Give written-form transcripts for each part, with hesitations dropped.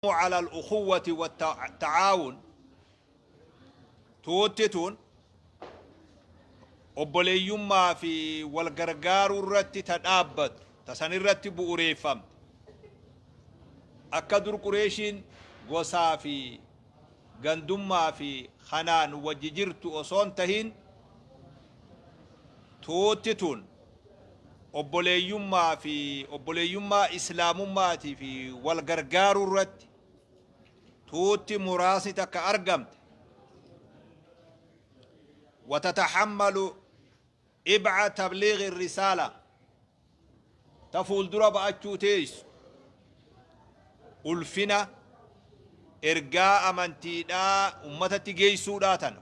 على الأخوة والتعاون. Tuutti tun obboleeyyummaa fi wal gargaaruu irratti ta dhaabbattu, ta san irratti bu'ureeffamte. Akka dur Qureeshiin gosaa fi gandummaa fi kanaan wajji jirtu osoon tahin, tuutti tun obboleeyyummaa fi obboleeyyummaa islaamummaatii fi wal gargaaruu irratti tuutti muraasni takka argamte. وتتحمل إبعة تبليغ الرسالة، تفول درا بأچو تيس ulfina ergaa amantiidhaa ummatatti geeysuudhaa tana,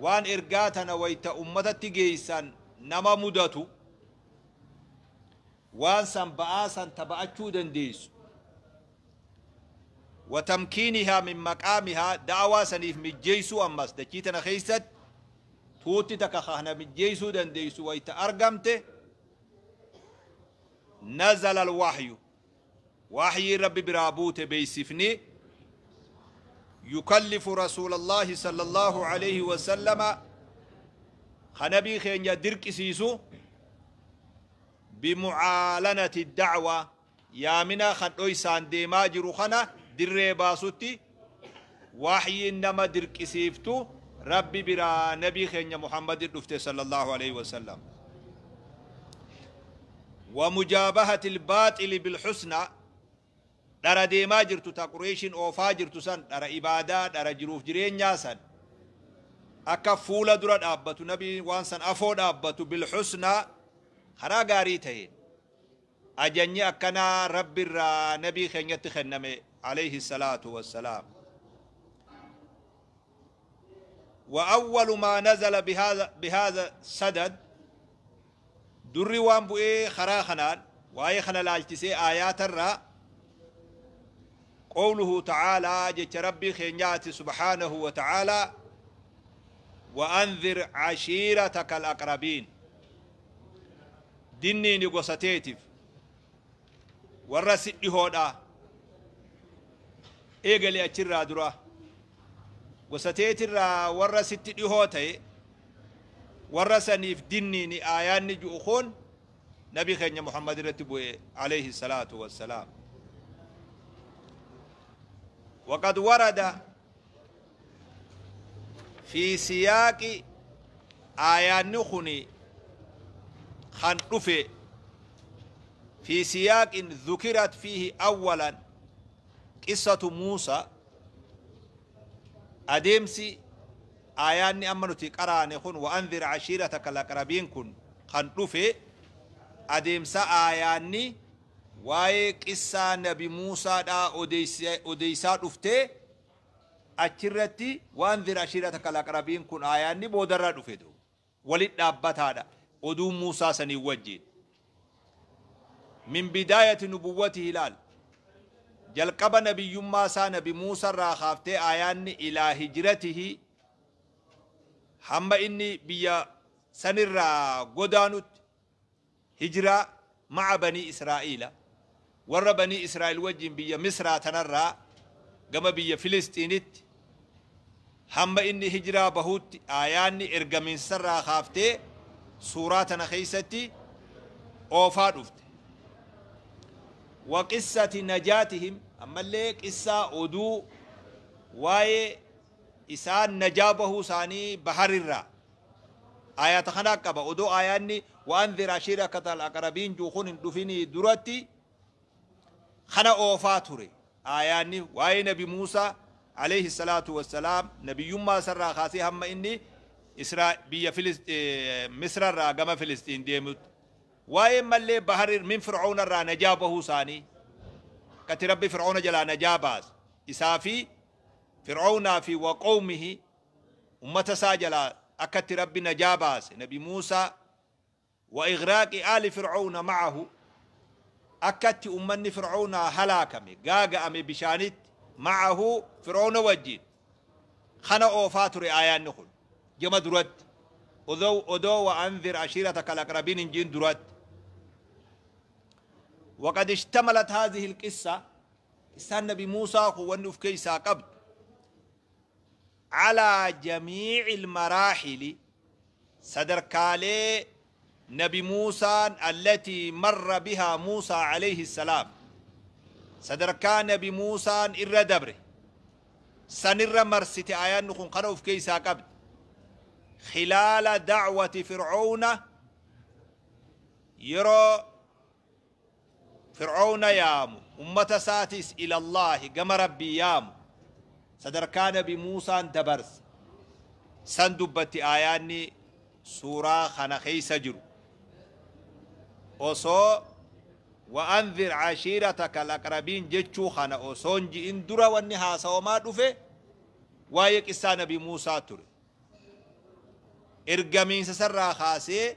waan ergaa tana wayta ummatatti geeysan nama mudatu, waan san ba'aa san ta ba'achuu dandeeysu. وتمكينها من مقامها، da'awaa saniif mijjeeysuu. Ammas dachii tana keeysatti tuutti takka kana mijjeeysuu dandeeysu wayta argamte, نزل الوحي، وحي ربي biraa buute beeysifni، يكلف رسول الله صلى الله عليه وسلم، خنبي خينيا درك سيسو، بمعالنة الدعوة، yaamina kan dhoysaan deemaa jiru kana dirree baasutti waxyi nama dirqisiiftu Rabbi biraa nabii keenya Muhammadin dhufte صلى الله عليه وسلم. ومجابهة الباطل بالحسنى، dhara deemaa jirtu ta Qureeshin oofaa jirtu san, dhara ibaadaa, dhara jiruuf jireenyaa san akka fuula dura dhaabbatu nabii, waan san afoo dhaabbatu بالحسنى, karaa gaarii ta'een. Ajanyi akkanaa Rabbi irraa nabii keenyatti kenname عليه الصلاة والسلام. وأول ما نزل بهذا الصدد، durri waan bu'ee karaa kanaan waa'ee kana laalchisee aayaatarraa، قوله تعالى، jecha Rabbii keenyaati سبحانه وتعالى: وأنذر عشيرتك الأقربين، dinniini gosa teetiif warra si dhihoodha eegali. Achirraa dura gosa teetirraa warra sitti dhihoo ta'e, warra saniif dinniini aayaanni ju'u kun nabi keenya Muhammad irratti bu'e عليه الصلاة والسلام. وقد ورد في سياق، aayaanni kuni kan dhufe في سياق ذكرت فيه أولا قصة موسى. Adeemsi aayaanni amma nuti qaraane kun, وأنذر عشيرتك الأقربين kun kan dhufe adeemsa aayaanni waa'ee qissaa nabi Muusaadhaa odeeysaa dhuftee, achirratti وأنذر عشيرتك الأقربين kun aayaanni boodarraa dhufe walit dhaabbataadha oduu Muusaa sanii wajjiin. من بداية نبوته ilaal, jalqaba nabiyyummaa isaa nabi Muusaa irraa kaaftee aayaanni إلى هجرته, hamma inni biyya sanirraa godaanutti, hijiraa مع بني إسرائيل, warra banii Israa'il wajjin biyya Misraa tanarraa gama biyya Filistiinitti hamma inni hijiraa bahutti, aayaanni ergamiinsarraa kaaftee suuraa tana keeysatti oofaa dhufte. وقصة نجاتهم, ammallee qissaa oduu waa'ee isaan najaa bahuu isaanii baharirraa ayata kanaa qaba. Odoo aayaanni وأنذر عشيرتك الأقربين juukun hin dhufinii duratti kana oofaa ture aayaanni waa'ee nabi Muusaa عليه الصلاة والسلام, nabiyyummaa isarraa kaasee hamma inni Israa biyya Misrarraa gama Filistiin deemutti, waa'ee mallee baharir min Fir'auna irraa najaa bahuu isaanii, kati Rabbi Fir'auna jalaa najaa baase isaa fi Fir'aunaa fi وقومه, ummata isaa jalaa akkatti Rabbi najaa baase nabi Muusaa, وإغراق آل فرعون معه, akkatti ummanni Fir'aunaa halaakame, gaaga'ame bishaanitti, معه, Fir'auna wajjiin, kana oofaa ture aayaanni kun jama duratti, odoo وأنذر عشيرتك الأقربين hin jiin duratti. وقد اشتملت هذه القصة Qissaan nabi Muusaa kun wanni uf keeysaa qabdu calaa jamiici almaraaxili, sadarkaalee nabi Muusaan, allatii marra bihaa Muusaa alayhi salaam, sadarkaa nabi Muusaan irra dabre sanirra marsite. Aayaanni kun kana uf keeysaa qabdi: khilaala dacwati Fircoona, yeroo Fircoona yaamu ummata isaatis, ila Allaahi, gama Rabbii yaamu, sadarkaa nabi Muusaan dabarse san dubbatti aayaanni suuraa kana keeysa jiru. Osoo "وأنذر عشيرتك الأقربين" jechuu kana osoon ji'in dura wanni haasawamaa dhufe waa'ee qissaa nabi Muusaa ture, ergamiinsa sarraa kaasee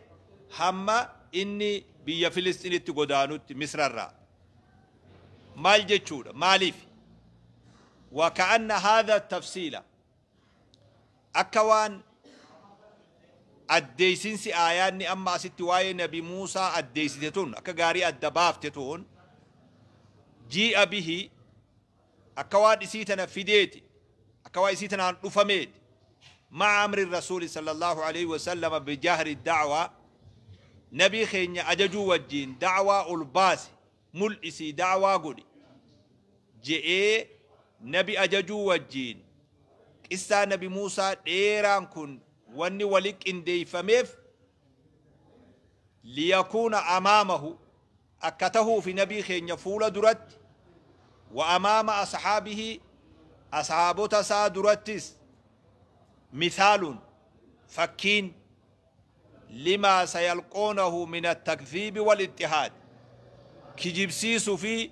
hamma inni biyya Filistinitti godaanutti Misrarraa. Maal jechuudha? Maaliif? وكأن هذا التفصيل, akka waan addeeysinsi aayaanni amma asitti waa'ee nabi Muusaa addeeysite tun akka gaarii adda baafte tun, جيء به, akka waan isii tana fideeti, akka waan isii tanaan dhufameeti, مع أمر الرسول صلى الله عليه وسلم بجهر الدعوة, nabii keenya ajajuu wajjiin, dacwaa ol baase, mul'isii dacwaa godhi je'ee nabi ajajuu wajjiin, qissaa nabi Muusaa dheeraan kun wanni wali qindeeyfameef, ليكون أمامه, akka tahuufi nabii keenya fuula duratti, وأمام أصحابه, ashaabota isaa durattis, مثال, fakkiin, لما سيلقونه من التكذيب والاضطهاد, kijibsiisuu fi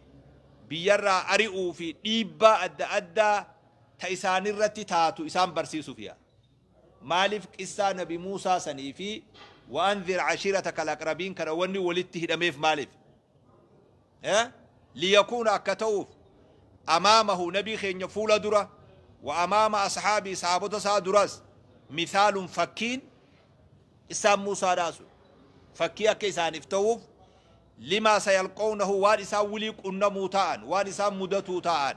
biyyarraa ari'uu fi dhiibbaa adda addaa ta isaanirratti taatu isaan barsiisuuf yaa. Maaliif qissaa nabi Muusaa sanii fi "وأنذر عشيرتك الأقربين" kana wanni walitti hidhameef maaliif? ليكون, akka ta'uuf, أمامه, nabii keenya fuula dura, وأمام أصحابه, sahaabota isaa duras, مثال, fakkiin isaan Muusaadhaa sun fakkii akka isaaniif ta'uuf, لما سيلقونه, waan isaan wulii qunnamuu ta'an, waan isaan mudatuu ta'an,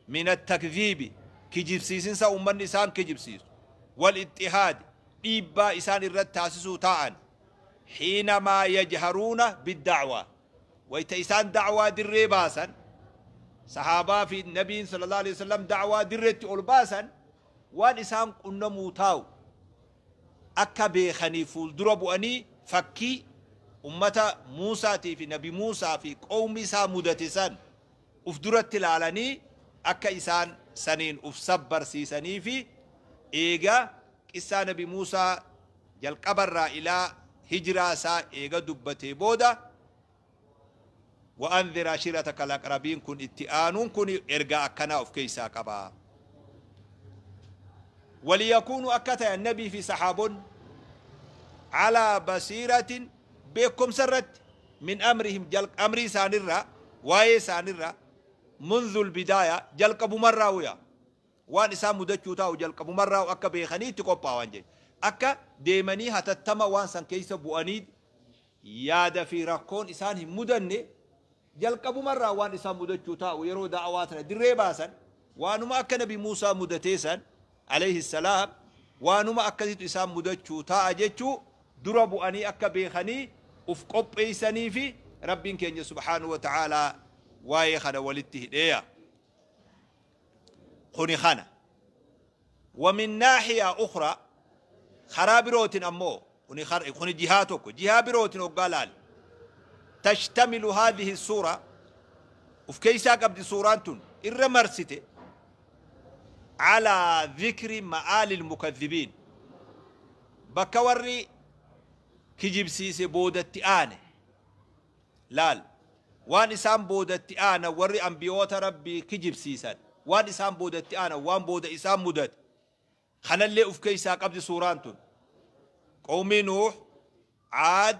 من التكذيب, kijibsiisinsa ummanni isaan kijibsiisu, والاضطهاد, dhiibbaa isaan irratti taasisuu ta'an, حينما يجهرون بالدعوة, wayta isaan dacwaa dirree baasan, sahaabaa fi nabiin صلى الله عليه وسلم dacwaa dirreetti ol baasan, waan isaan qunnamuu taa'u akka beekanii fuuldura bu'anii fakkii ummata Muusaatii fi nabi Muusaa fi qawmi isaa mudate san uf duratti ilaalanii akka isaan saniin uf sabbarsiisanii fi eega qissaa nabi Muusaa jalqabarraa ilaa hijiraa isaa eega dubbatee booda, "وأنذر عشيرتك الأقربين" kun itti aanuun kun ergaa akkanaa of keessaa qaba. وليكونوا, akka ta'e nabii fi saxaabonni, على بصيرة, beekumsa irratti, من أمرهم, amrii isaanirraa, waa'ee isaanirraa, منذ البداية, jalqabumarraa wuya waan isaan mudachuu taa'u jalqabumarraa akka beekanii itti qophaawan jedhe, akka deemanii hatattama waan san keessa bu'anii yaada fi rakkoon isaan hin mudanne, jalqabumarraa waan isaan mudachuu taa'u yeroo da'awaa tana dirree baasan waanuma akka nabi Muusaa mudatee san عليه السلام waanuma akkasitu isaan mudachuu taa'a jechuu dura bu'anii akka beekanii uf qopheeysanii fi Rabbiin keenya سبحانه وتعالى waa'ee kana walitti hidheeya. Kuni kana. ومن ناحية أخرى, karaa birootin ammoo, kuni jihaa tokko, jihaa birootin hoggaa laal, تشتمل هذه السورة, uf keeysaa qabdi suuraan tun irra marsite, على ذكر مآل المكذبين, bakka warri kijibsiise boodatti aane laal, waan isaan boodatti aana, warri ambiyoota Rabbii kijibsiisan waan isaan boodatti aana, waan booda isaan mudate kanallee uf keeysaa qabdi suuraan tun. Qawmii Nuux, Caad,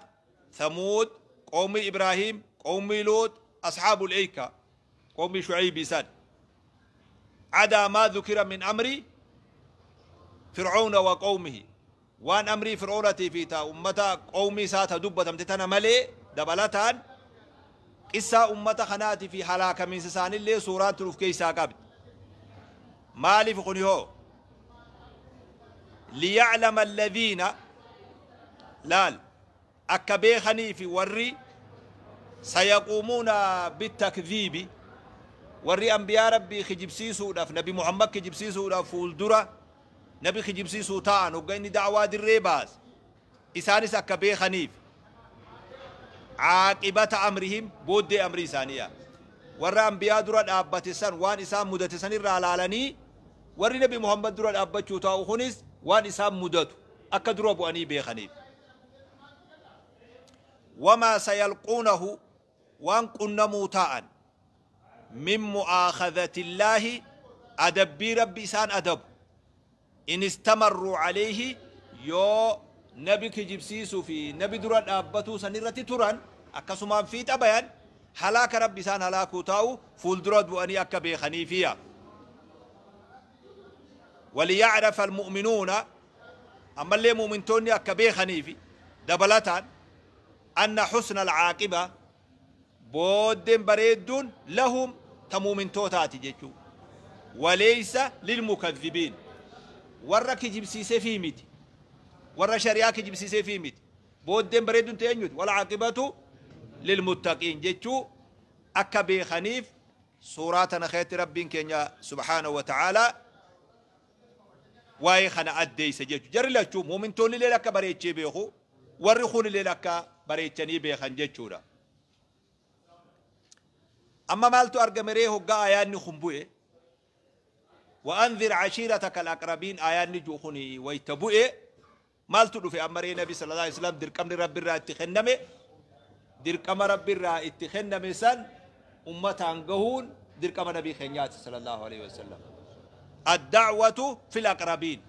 Thamuud, qawmii Ibraahim, qawmii Luut, أصحاب الأيكة, qawmii Shucaybii san, عدا ما ذكر من أمر فرعون وقومه, waan amrii Fir'oonatii fi ta ummata qawmii isaa ta dubbatamte tana malee dabalataan. Qissaa ummata kanaatii fi halaakamiinsa isaanillee suuraan tun uf keessaa qabdi. Maaliif kuni hoo? Liya'lama alladhiina, laal, akka beekanii fi warri sayaquumuuna bitakdhiibi, warri anbiyaa Rabbii kijibsiisuudhaaf, Nabi Muhammad kijibsiisuudhaaf fuuldura nabi kijibsiisuu ta'an hogga inni da'waa dirree baase, isaanis akka beekaniif caaqibata amrihim, booddee amrii isaanii, warra anbiyaa dura dhaabbate san waan isaan mudate san irraa laalanii, warri Nabi Muhammad dura dhaabbachuu taa'u kunis waan isaan mudatu akka dura bu'anii beekaniif. Wamaa sayalquunahu, waan qunnamuu ta'an, min mu'aakhadhatillaahi, adabbii Rabbi isaan adabu, in istamarruu alayhi, yoo nabi kijibsiisuu fi nabi dura dhaabbatuu san irratti turan, akkasumaan fiixa bayan, halaaka Rabbi isaan halaakuu taa'u fuuldura bu'anii akka beekaniifiya. Waliya'rafa almu'minuuna, ammallee mu'mintoonni akka beekaniifi dabalataan, anna husna alcaaqiba, booddeen bareedduun, lahum, ta mu'mintootaati jechuu, waleysa lilmukadhibiin, warra kijibsiisefii miti, warra shari'aa kijibsiisefii miti. Booddeen bareedduun ta'e eenyuti? Walcaaqibatu lilmuttaqiin jechuu akka beekaniif suuraa tana keessatti Rabbiin keenya subhaanahu wa ta'aalaa waa'ee kana addeeyse jechu. Jarri lachuu, mu'mintoonni illee akka bareechee beeku, warri kun illee akka bareechanii beekan jechuudha. Amma maaltu argame ree hoggaa aayaanni kun bu'e? Wa'anzir ashiirataka al-aqrabiin aayaanni ji'u kun wayta bu'e maaltu dhufe amma ree? Nabi sallallahu alaihi wasallam dirqamni Rabbi irraa itti kenname, dirqama Rabbi irraa itti kenname san ummataan gahuun dirqama nabii keenyaati sallallahu alaihi wasallam. Ad-da'watu fil aqrabiin,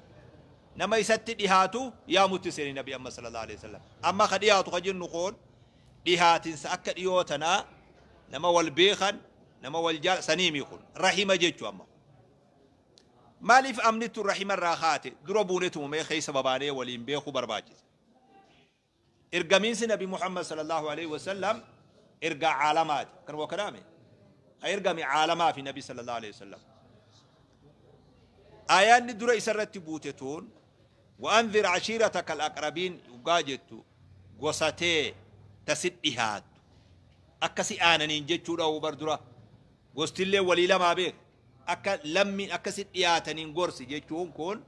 nama isatti dhihaatu yaamutti seeni nabi amma sallallahu alaihi wasallam. Amma ka dhihaatu ka jennu kun dhihaatinsa akka dhiyoo tanaa, nama wal beekan, nama wal jaal saniimi, kun rahima jechu. Amma maaliif amnittu rahima irraa kaate? Dura buunetu mee keessa babaanee waliin beekuu barbaachisa. Ergamiinsi Nabi Muhammad sallallahu alaihi wasallam ergaa caalamaati. Kan waa kanaame ka ergame caalamaa fi nabi sallallahu alaihi wasallam. Aayaanni dura isarratti buute tun wa'anzir ashiirataka al-aqrabiin dhugaa jettu, gosatee tasit dhihaattu akka si aananiin jechuudha. Bar dura gostillee walii lamaa beek, akka lammiin akka si dhiyaataniin gorsi jechuun kun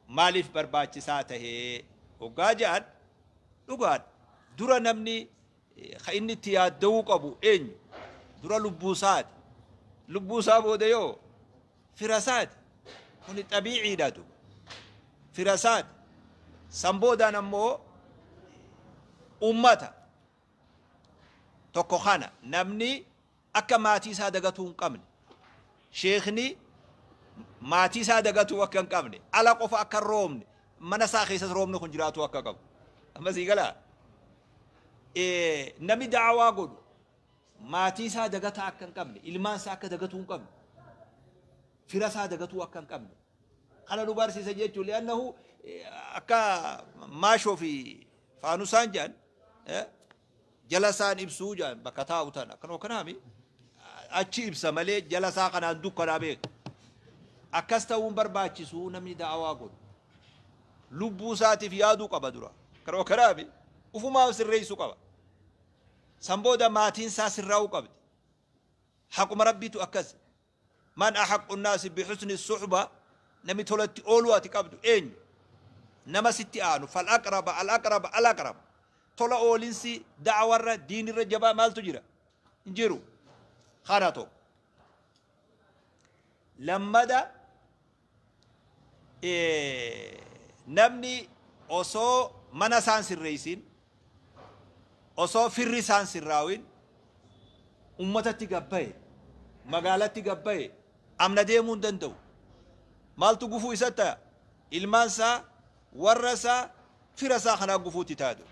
maaliif barbaachisaa tahee hoggaa jedhan, dhugaadha. Dura namni ka inni itti yaadda'uu qabu eenyu? Dura lubbuusaati. Lubbuusaa booda yoo firasaati. Kuni xabiiciidha, duba firasaati. San boodaan ammoo ummata tokko kana namni akka maatii isaa dagatuu hin qabne, sheekni maatii isaa dagatuu akka hin qabne, ala qofa akka hin roobne, mana isaa keessas roobni kun jiraatu akka qabu. Amma sii galaa? Namni da'awaa godhu maatii isaa dagataa akka hin qabne, ilmaan isaa akka dagatuu hin qabne, fira isaa dagatuu akka hin qabne kana nu barsiisa jechuun. Li'annahu akka maashoo fi faanusaan jedhan, jala isaan ibsuu jedhan, bakka taa'u tana akkanuma kanaami achi ibsa malee jala isaa kanaan dukkanaa beeka. Akkas ta'uun barbaachisu. Namni da'awaa godhu lubbuu isaatiif yaaduu qaba dura. Kanuma kanaami ufumaa sirreessuu qaba. San booda maatiin isaa sirraa'uu qabdi. Haquma Rabbiitu akkas. Man ahaqqu nnaasi bihusni suhba, namni tolatti ooluu ati qabdu eenyu? Nama sitti aanu. Fal aqraba al aqraba al aqrab. Tola oolinsi da'awarra, diinirra jabaa maaltu jira? Hin jiru. Kana tokko. Lammada, namni osoo mana isaan sirreessin, osoo firri isaan sirraawin, ummatatti gabbaye, magaalatti gabbaye, amna deemuu hin danda'u. Maaltu gufuu isa ta'a? Ilmaan isaa, warra isaa, fira isaa kanaa gufuutti taatu.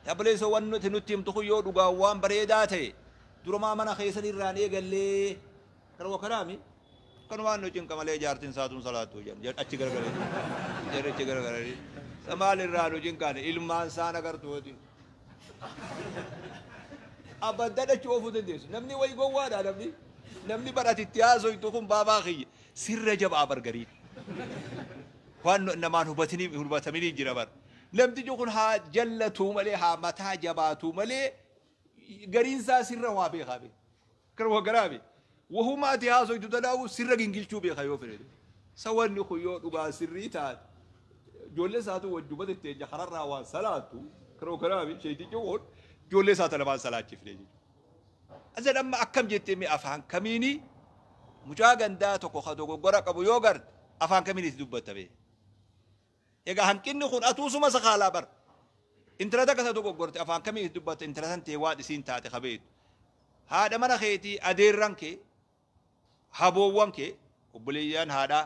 Tableessoo wanni nuti nutti himtu kun yoo dhugaan waan bareedaa ta'e, durumaa mana keessan irraan eegallee. Kanuma kanaami kanumaan nu cinqa malee jaartiin saatuun salaattuu jedhan, achi garagalee jarri achi garagalanii samaal irraa nu cinqaane, ilmaan isaan agartuuti. Abadan achi oofuu dandeessu. Namni wayi gowwaadha namni. Namni barati itti haasoytu kun baabaa kiyya. Sirra jabaa bargariin. Waan namaan hubatamanii jira bar. Namtichi kun haa jallatuu malee haa mataa jabaatuu malee gariin isaa sirra waa beekaa beeka. Karuma garaabe. Wahuma ati haasoytu tanaa'u sirra gingilchuu beeka yoo fedhe. Sawanni kun yoo dhugaa sirrii taate ijoollee isaatu wajjuma tetteenya kararraa waan salaattu karuma garaabe sheetichi kun ijoollee isaa lamaan salaachifne jechuudha. Asan amma akkam jettee mi afaan kamiini mucaa gandaa tokko ka dogoggora qabu yoo garte afaan kamiin itti dubbatta bee. Egaa hanqinni kun atuusuma sakaalaa bar. Intala takka isa dogoggorte afaan kamiin itti dubbatta intala san ta'e waan isiin taate ka beektu. Haadha mana keetii adeerran kee haboowwan kee obboleeyyan haadhaa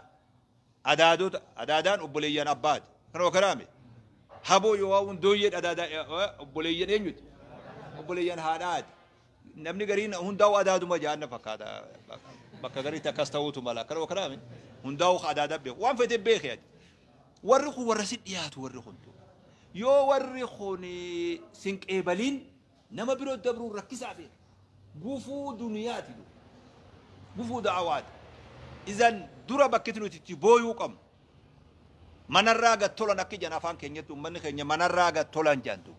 adaadota adaadaan obboleeyyan abbaati. Kanuma kanaame haboo yoo waawun dooyyeen adaadaa obboleeyyan eenyuti? Obboleeyyan haadhaati. Namni gariin hundaa'u adaaduma jaanna fakkaata. Bakka gariitti akkas ta'uutu mala. Kanuma kanaame hundaa'u adaadaa beeku. Waan fedhe beeke ati. Warri kun warra si dhiyaatu warri kun. Yoo warri kun sin qeebaliin nama biroo dabruun rakkisaa beeka. Gufuu duniyaati. Gufuu da'awaati. Izan dura bakki nuti itti booyuu qabnu. Manarraa gad tolan akka ijaan afaan keenyatti uummanni keenya manarraa gad tolan jaantu.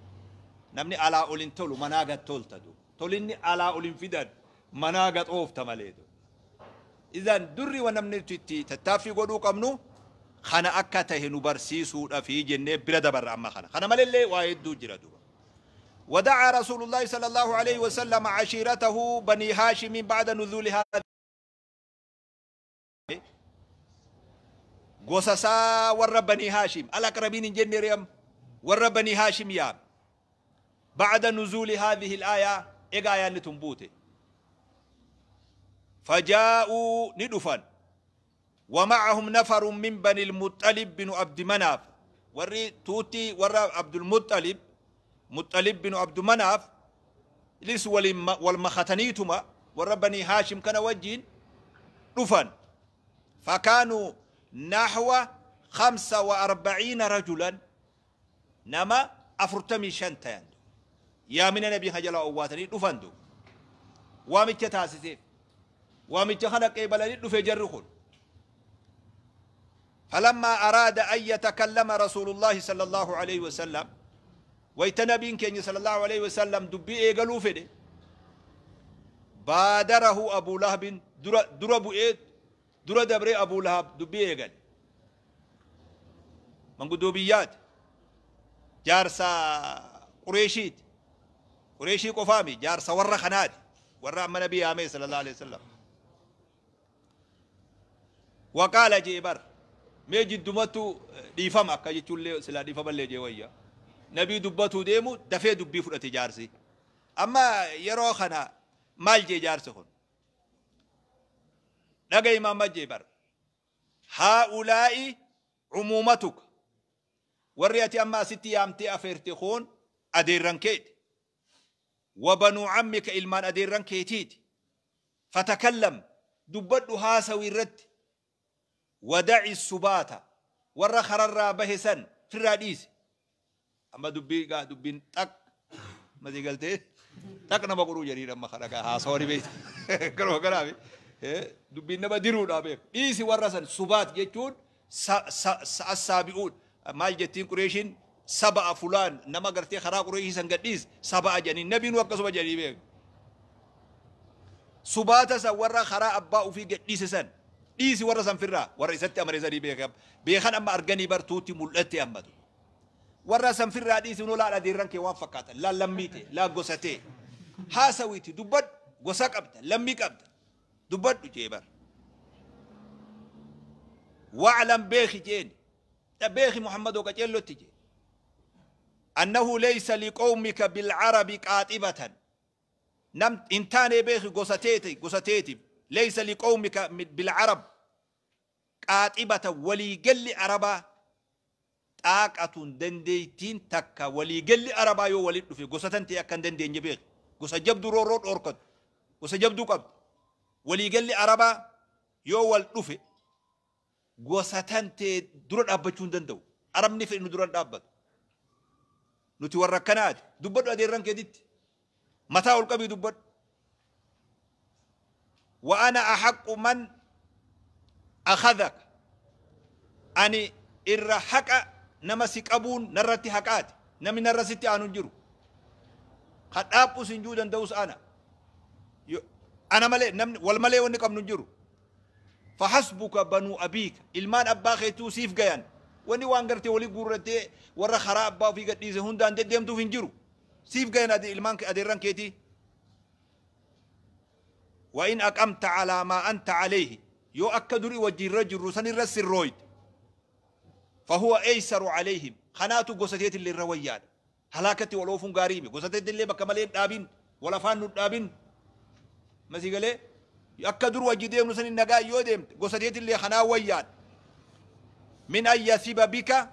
Namni alaa ol hin tolu manaa gad tolta. Tolinni alaa ol hin fidan manaa gad oofta malee. Izan durri waan namni itti tattaaffii godhuu qabnu kana akka tahe nu barsiisuudhaaf jennee bira dabarra amma kana. Kana malillee waa hedduu jira duuba. ودعا رسول الله صلى الله عليه وسلم عشيرته بني هاشم بعد نزول هذا قصصا ور بني هاشم الأقربين جنريم ور بني هاشم يا بعد نزول هذه الآية إيقايا نتنبوته فجاءوا ندفا ومعهم نفر من بني المطلب بن عبد مناف وري توتي ور عبد المطلب مطلب بن عبد مناف ليس والمختنيتما ور بني هاشم كان وجين دفن فكانوا نحو 45 رجلا نما أفرتمي شنتين يا من النبي خجل أواتني دفن دو وامتش تاسسيف وامتش خلق قبلني دفن جرخون. فلما أراد أن يتكلم رسول الله صلى الله عليه وسلم ويتنبين كين صلى الله عليه وسلم دبي إيقالو فدي بادره أبو لهب دربو إيه در دبري أبو لهب دبي إيقال من قدوبيات جارسا قريشيت قريشي قفامي جارسا ورا خناد ورا أما نبي آمي صلى الله عليه وسلم وقال جيبر مي جدمتو ديفم أكا جتولي سلا ديفم اللي جيويا نبي دبتو ديمو دفي دبي فرأتي جارسي أما يرو خنا مال جي جارسي خن نقا إمام جيبر هؤلاء عمومتك وريتي أما ستي أمتي أفرتخون أديران كيت وبنو عمك إلمان أديران كيتيت فتكلم دبتو هاسوي الرد ودعي السباتة ورا خرر بهسن في الرئيس أما دبي قا دبين تك ما زي قلت تك نما قرو جرير أما خرجا ها سوري بيت كرو كرامي دبين نما ديرو نابي إيسي ورسن سبات يجون السابقون ما جتين قريشين سبع فلان نما قرتي خرا قريش سنقديس سبع جنين نبي نوقف جنين بيك سبات سورا خرا أبا في قديس سن إيسي ورسن فرا ورئيستي أمر زري بيك بيخان أما أرجاني برتوتي ملتي أمدو ورسن فرا ديسي نولا لا ديران كي وافقات لا لميتي لا قصتي حاسويتي دبت قصك أبدا لميك أبدا دبت جيبر واعلم بيخي جين بيخي محمد وكجلو تجي أنه ليس لقومك بالعرب قاطبة نم إنتاني بيخي قصتيتي قصتيتي ليس لقومك بالعرب قاطبة ولي قل عربا طاقة دنديتين تكا ولي قل عربا يو ولي في قصتنتي أكن دندين جبيخ قصة جبدو رورو أوركد قصة جبدو قبض ولي قل عربا يو ولي قصتنتي درون أبتشون دندو عرب نفر إنه درون أبت نتي وركنات دبدو أديران كديت Mataa ol qabii dubbadhu. Wa ana ahaqqu man akhadhaka. Ani irra haqa nama si qabuun narratti haqaati. Namni narra sitti aanu hin jiru. Ka dhaaphus hin jiru danda'us ana. Ana malee namni wal malee wanni qabnu hin jiru. Fahasbuka banuu abiika. Ilmaan abbaa keetuu siif gayan. Wanni waan gartee walii guurrattee warra karaa abbaa ofii gadhiise hundaan deddeemtuuf hin jiru. Siif gayan ilmaan adeerran keetii. Wa in aqamta calaa maa anta calayhi. Yoo akka durii wajjiirra jirru sanirra sirrooyte. Fahuwa eeysaru calayhim. Kanaatu gosa teetillee irra wayyaadha. Halaakatti wal oofuun gaarii miti. Gosa teetillee bakka malee hin dhaabin. Wal afaan nu dhaabin. Masii galee akka dur wajji deemnu sani nagaa yoo deemte gosa teetillee kanaa wayyaadha. Min an yathiba bika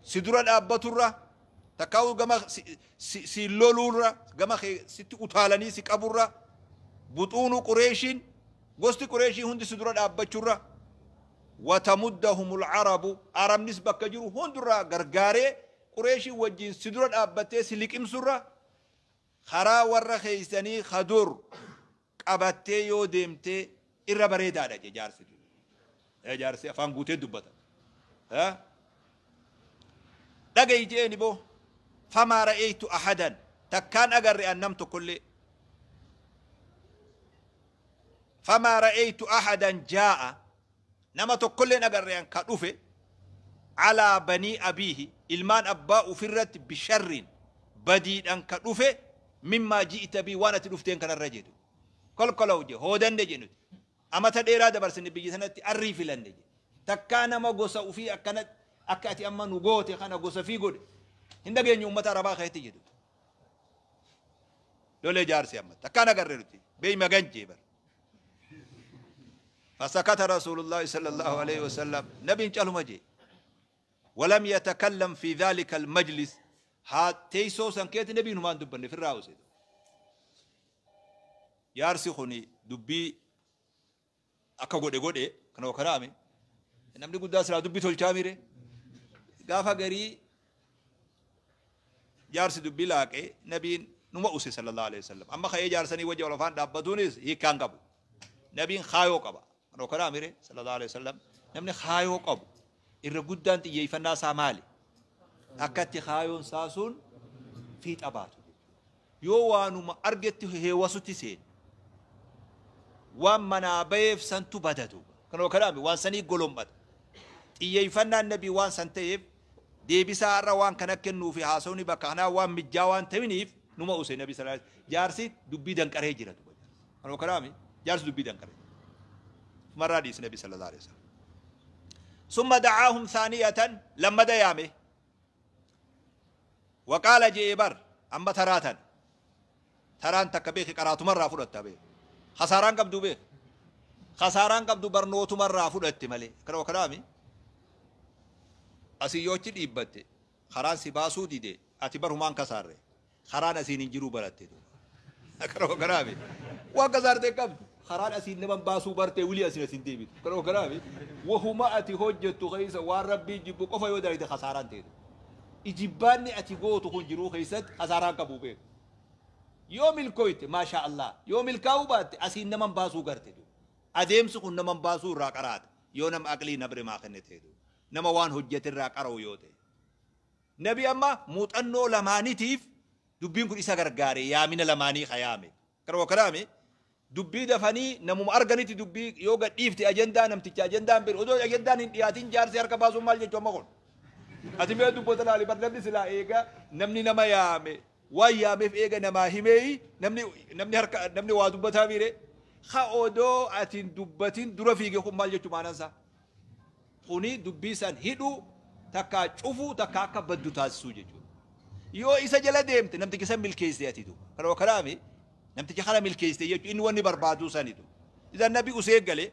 si dura dhaabbaturra takkaa'u gama si loluurra gama sitti utaalanii si qaburra buxuunu Qureeshiin gosti Qureeshii hundi si dura dhaabbachurra watamuddahumul arabu arabnis bakka jiru hundurraa gargaaree Qureeshii wajjin si dura dhaabbattee si liqimsurra karaa warra keeysanii kadur qabattee yoo deemtee irra bareedaadha je jaarsi. Jaarsi afaan guutee dubbata. Dhagayi jeeni boo famaa ra'aytu ahadan takkaan agarre an nam tokkollee. Famaa ra'aytu ahadan jaa'a nama tokkolleen agarre an ka dhufe calaa banii abiihi ilmaan abbaa ufirratti bisharriin badiidhan ka dhufe mimmaa ji'ita bii waan ati dhufteen kanarra jedhu. Kolkolaw je hoodanne je nuti. Amata dheeraa dabarsine biyya sanatti arrii filanne je. Takkaa nama gosa ufii akkana akka ati amma nu goote kana gosa fii godhe. Hin dhageenyu uummata Arabaa keessatti jedhu. Lolee jaarsi amma takkaan agarre nuti. Beey magan jee bar. فسكت رسول الله صلى الله عليه وسلم نبي caluma je. ولم يتكلم في ذلك المجلس ها teessoo san keetti nabiin humaan dubbanne firraa use. Jaarsi kuni dubbii akka godhe godhe kana karaame namni guddaa silaa dubbii tolchaa mire gaafa garii jaarsi dubbii laaqee nabiin numa use sallallahu alaihi wasallam. Amma ka'ee jaarsanii wajji wal afaan dhaabbatuunis hiikkaan qabu. Nabiin kaayoo qaba. Kana karaa mire sallallahu alaihi wasallam. Namni kaayoo qabu irra guddaan xiyyeeffannaa isaa maali? Akkatti kaayoon isaa sun fiixa baatu. Yoo waanuma argetti heewwasutti seene waan manaa baheef santu badatu. Kana karaa waan sanii golombata. Xiyyeeffannaan nabii waan san ta'eef deebisaa har'a waan kana kennuu fi haasawni bakka kanaa waan mijjaa waan ta'iniif numa use nabi sallallahu alaihi wasallam. Jaarsi dubbii danqaree jira duuba. Kana karaa jaarsi dubbii danqaree. Marraa dhiise nabi sallallahu alaihi wasallam. ثم دعاهم ثانية لما ديامه وقال جيبر أما تراتن تران تكبيخ قرات مرة فرت به خساران قبضو به خساران قبضو برنوت مرة فرت ملي كرو كلامي أسي يوتي ديبت خران سباسو دي دي أتبر همان كساره خران أسي نجرو برت دو كرو كلامي وكسار دي قبض خران أسي نبان باسو برت ولي أسي نسين ديبت كرو كلامي وهما أتي هجة خيسة والربي جيبو قفا يودري دي خساران تيدو إجباني أتي قوتو خن جرو خيسة خساران قبو بيه يوم الكويت ما شاء الله يوم الكوبات أسي نمان باسو قرتدو أديم سخن نمان باسو راقرات يونم أقلي نبر ما خنتيدو نما وان هجة الراقرو يوتي نبي أما موت أنو لماني تيف دبين كل إسا غرغاري يا من لماني خيامي كرو كلامي dubbii dafanii namuma arganitti dubbii yoo gadhiifte ajandaa namticha ajandaan bir odoo ajandaan hin dhiyaatin jaarsi harka baasuun maal jechuu amma kun ati mee dubbota laali bar namni silaa eega namni nama yaame waan yaameef eega namaa himeeyi namni harka namni waa dubbataa miire ha odoo ati hin dubbatin dura fiige kun maal jechuu maanaan isaa kuni dubbii san hidhu takkaa cufu takkaa akka baddu taasisuu jechuudha yoo isa jala deemte namtichi san milkeessee ati duuba kanuma kanaami namtichi kana milkeessite jechuun inni wanni barbaaduu sanitu. Idan nabi usee gale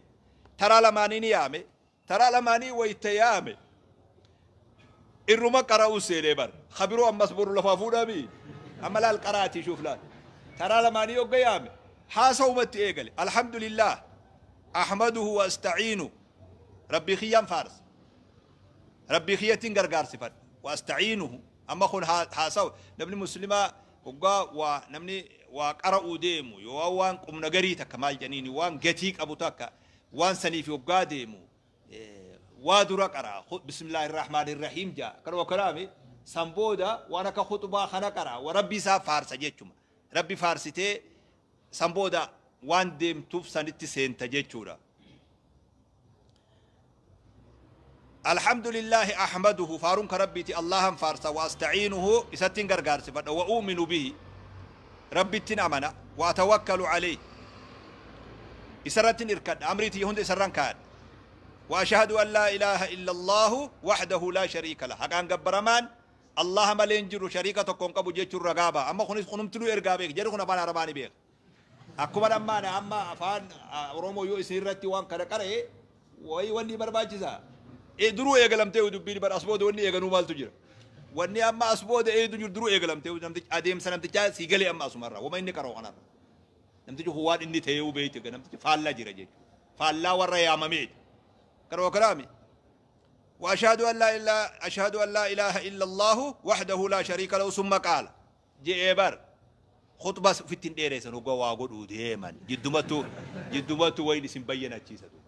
taraa lamaanii ni yaame taraa lamaanii wayita yaame irruma qara'uu seenee bar khabiroo ammas boru lafaa fuudhami amma laal qaraatii shuuf laal taraa lamaanii hogga yaame haasawumatti eegale alhamdulillah ahmaduhu wa asta'iinu rabbii kiyyaan faarsa rabbii kiyyattiin gargaarsifadha wa asta'iinuhu amma kun haasawu namni muslimaa Hoggaa waa namni waa qara'uu deemu yoo waan qubna garii takka maal jedhaniini waan gatii qabu takka waan saniif hoggaa deemu waa dura qara'a. Bismillaahi rahmaani rahiim jaa. Kanuma kanaami san booda waan akka khutbaa kana qara'a. Wa rabbi isaa faarsa jechuma. Rabbi faarsitee san booda waan deemtuuf sanitti seenta jechuudha. الحمد لله أحمده فارون كربيتي الله فارسا وأستعينه إستين غرغار سفد وأؤمن به ربي أمنا وأتوكل عليه إسرتين إركد أمريتي هند إسران كاد وأشهد أن لا إله إلا الله وحده لا شريك له حقان قبرمان الله ما لينجر شريكة تكون قبو جيتش الرقابة أما خنس خنمتلو إرقابيك جري خنا فان عرباني بيك أكما أما أما فان رومو يو إسرتي وان كركره وي وني برباجزا duruu eegalamtee dubbiin bar as booda wanni eeganuu maaltu jira wanni amma as booda eedu jiru duruu eegalamtee namtichi adeemsa namtichaa sii galee amma asumarraa wama inni qaroo kanarra namtichi waan inni ta'ee beeyte namtichi faallaa jira jechuudha faallaa warra yaamameeti qaroo kanaami وأشهد أن لا إله أشهد أن لا إله إلا الله وحده لا شريك له ثم قال جئبر خطبة في التنديرة سنوغا واغود ديما جدمتو جدمتو وين سنبينا تشيسدو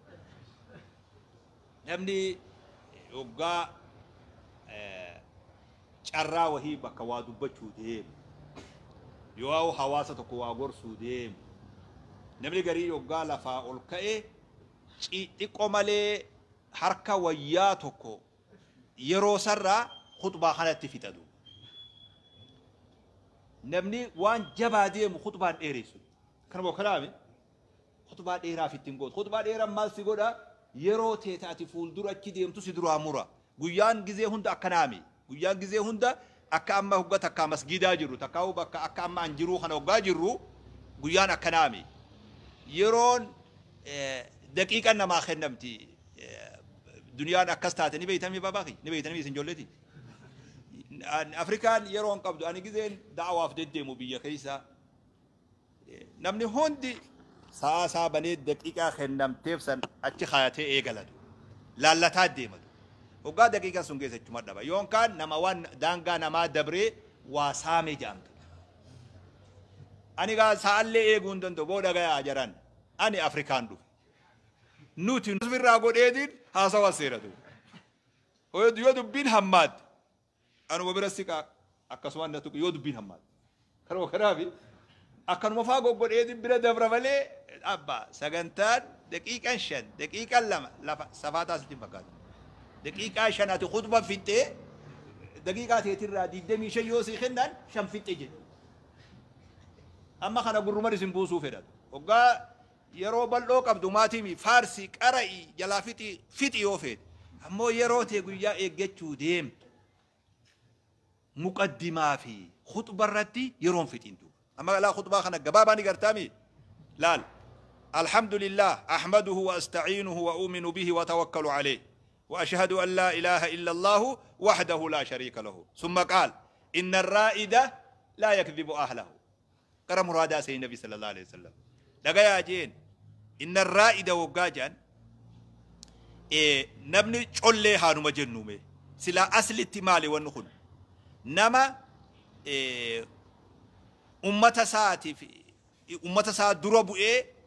namni yoggaa carraa wahii bakka waa dubbachuu deemu yoo hawaasa tokko waa gorsuu deemu namni garii yoggaa lafaa ol ka'e xiqqoo malee harka wayyaa tokko yeroo sarraa khutbaa kanatti fixatu. Namni waan jabaa deemu khutbaan dheeressu. Kanuma kanaami khutbaa dheeraaf ittiin gootu. Khutbaa dheeraan maal si godhaa? Yeroo teeta ati fuuldura achi deemtu si duraa mura. Guyyaan gizee hunda akkanaami. Guyyaan gizee hunda akka amma hogga takkaa masgiidaa jirru takkaa bakka akka amma an jiruu kana hoggaa jirru guyyaan akkanaami. Yeroon daqiiqan namaa kennamti. Duniyaan akkas taate ni beeytamii babaaqi ni beeytamii isin ijoolleeti. Afrikaan yeroo hin qabdu ani gizeen da'awaaf deddeemu biyya keessa namni hundi sa'a isaa banee daqiiqaa kennamteef san achi kaayatee eegalatu laallataa deematu hoggaa daqiiqaa sun keessa achuma dhaba yookaan nama waan daangaa namaa dabree waa saamee jedhamtu. Ani gaa sa'allee eeguu hin danda'u booda gayaa jaran ani Afrikaan dhufe nuti irraa godheetiin haasawa seeratu. Yoo dubbiin hammaadde anuma bira siqaa akkasumaan na tuqu yoo dubbiin hammaadde kanuma kanaafi akkanuma faa goggodheetiin bira dabra malee abbaa sagantaan daqiiqaan 5 daqiiqaan 2 lafa safaataa sitti fakkaatu. Daqiiqaa 5 ati khutba fixxee daqiiqaa teetirraa 25 yoo sii kennan 5 fixxee jedhu. Amma kana gurruman isin buusuu fedhatu. Hoggaa yeroo bal'oo qabdu maatiimi faarsii qara'ii jalaa fixii fixi yoo feete ammoo yeroo tee guyyaa eeggachuu deemtu muqaddimaa fi khutba irratti yeroon fixiin duuba. Amma laa khutbaa kana gabaabaa ni gartaami laal. الحمد لله أحمده وأستعينه وأؤمن به وأتوكل عليه وأشهد أن لا إله إلا الله وحده لا شريك له ثم قال إن الرائد لا يكذب أهله قرأ مرادا سيد النبي صلى الله عليه وسلم لقى جين إن الرائد وقاجان إيه نبني تشولي هانو مجنومي سلا أصل التمالي والنخل نما إيه أمة ساعتي في أمة ساعة دربو إيه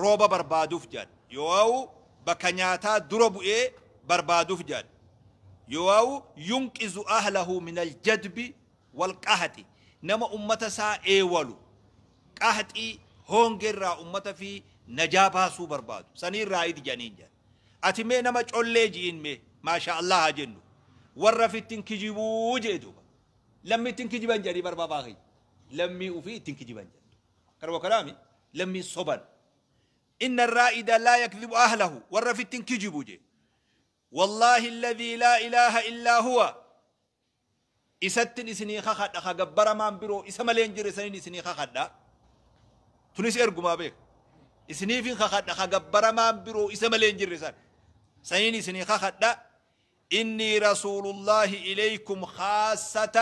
rooba barbaaduuf jedhan yoo bakka nyaataa dura bu'ee barbaaduuf jedhan yoo yunqizu ahlahu min aljadbi walqahati nama ummata isaa eewalu qahaxii hongeerraa ummata fi najaa baasuu barbaadu saniirraa idi jedhaniin jedhan ati mee nama collee ji'in mee maasha Allah haa jennu warra fittin kijibuu jee duuba lammi ittiin kijiban jedhanii barbaabaa kiyya lammii ufii ittiin kijiban jedhu kanuma kanaami lammii soban. إن الرائد لا يكذب أهله والرفت كجبوجي والله الذي لا إله إلا هو إستن إسني خخد أخا قبر مان برو إسما لينجر سنين إسني خخد تونس إرقو ما بيك إسني فين خخد أخا قبر مان برو إسما لينجر سنين إسني خخد إني رسول الله إليكم خاصة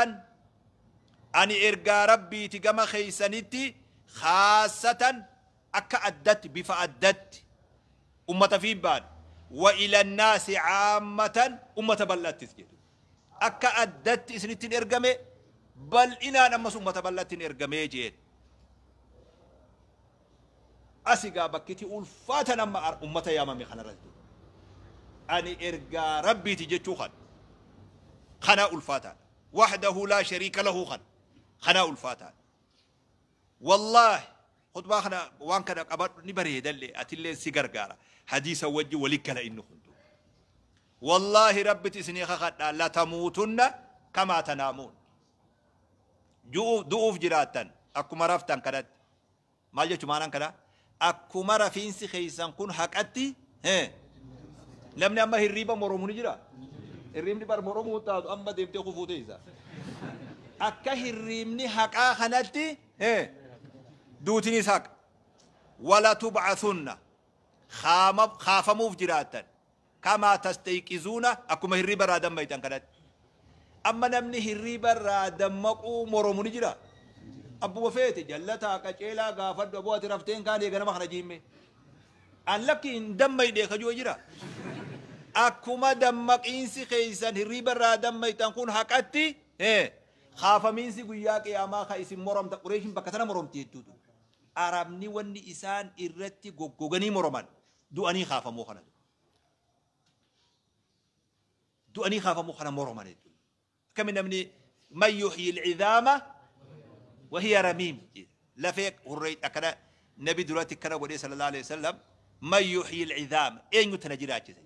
أني إرقى ربي تقام خيسنتي خاصة أكا أدت بفا أدت أمة في بان وإلى الناس عامة أمة بلات تسجد أكا أدت إسنتين إرقمي Bal'inaan ammas ummata bal'attiin ergamee jeen. Asigaa bakkiti ulfaatan amma ummata yaamame kanarratti. Ani ergaa Rabbiiti jechuu kana. Kana ulfaataadha. Wahdahu laa shariika lahu kana. Kana ulfaataadha. Wallaahi khutbaa kana waan kana qabadhu ni bareedallee atillee si gargaara. Hadiisa wajji wali gala inni hundu. Wallaahi Rabbiti isinii kakadhaa latamuutunna kamaa tanaamuun. Du'uuf jiraattan akkuma raftan kanatti. Maal jechu maanaan kana? Akkuma rafiinsi keessan kun haqatti namni amma hirriiba moromu ni jira. Hirriibni bar moromuu taatu amma deemtee kufuu teessa. Akka hirriibni haqaa kanatti duutinis haqa. Wala tub'athunna kaafamuuf jiraattan kamaa tastayqizuuna akkuma hirriiba irraa dammaytan kanatti. Amma namni hirriiba irraa dammaquu moromu ni jira. Abbuma feete jallataa qaceelaa gaafadhu aboo ati rafteen kaan eega nama kana jiimme. An lakki hin dammayne kajoo jira. Akkuma dammaqiinsi keessan hirriiba irraa dammaytan kun haqatti kaafamiinsi guyyaa qiyaamaa ka isin moromta. Qureeshin bakka tana moromti hedduutu. Arabni wanni isaan irratti goggoganii moroman du'anii kaafamuu kana. Du'anii kaafamuu kana moroman jechuudha. Akkami namni man yuhyi al-idhaama wa hiya ramiim lafee hurree akkana nabi duratti akkana godhee sallallahu alaihi wasallam man yuhyi al-idhaama eenyu tana jiraachise?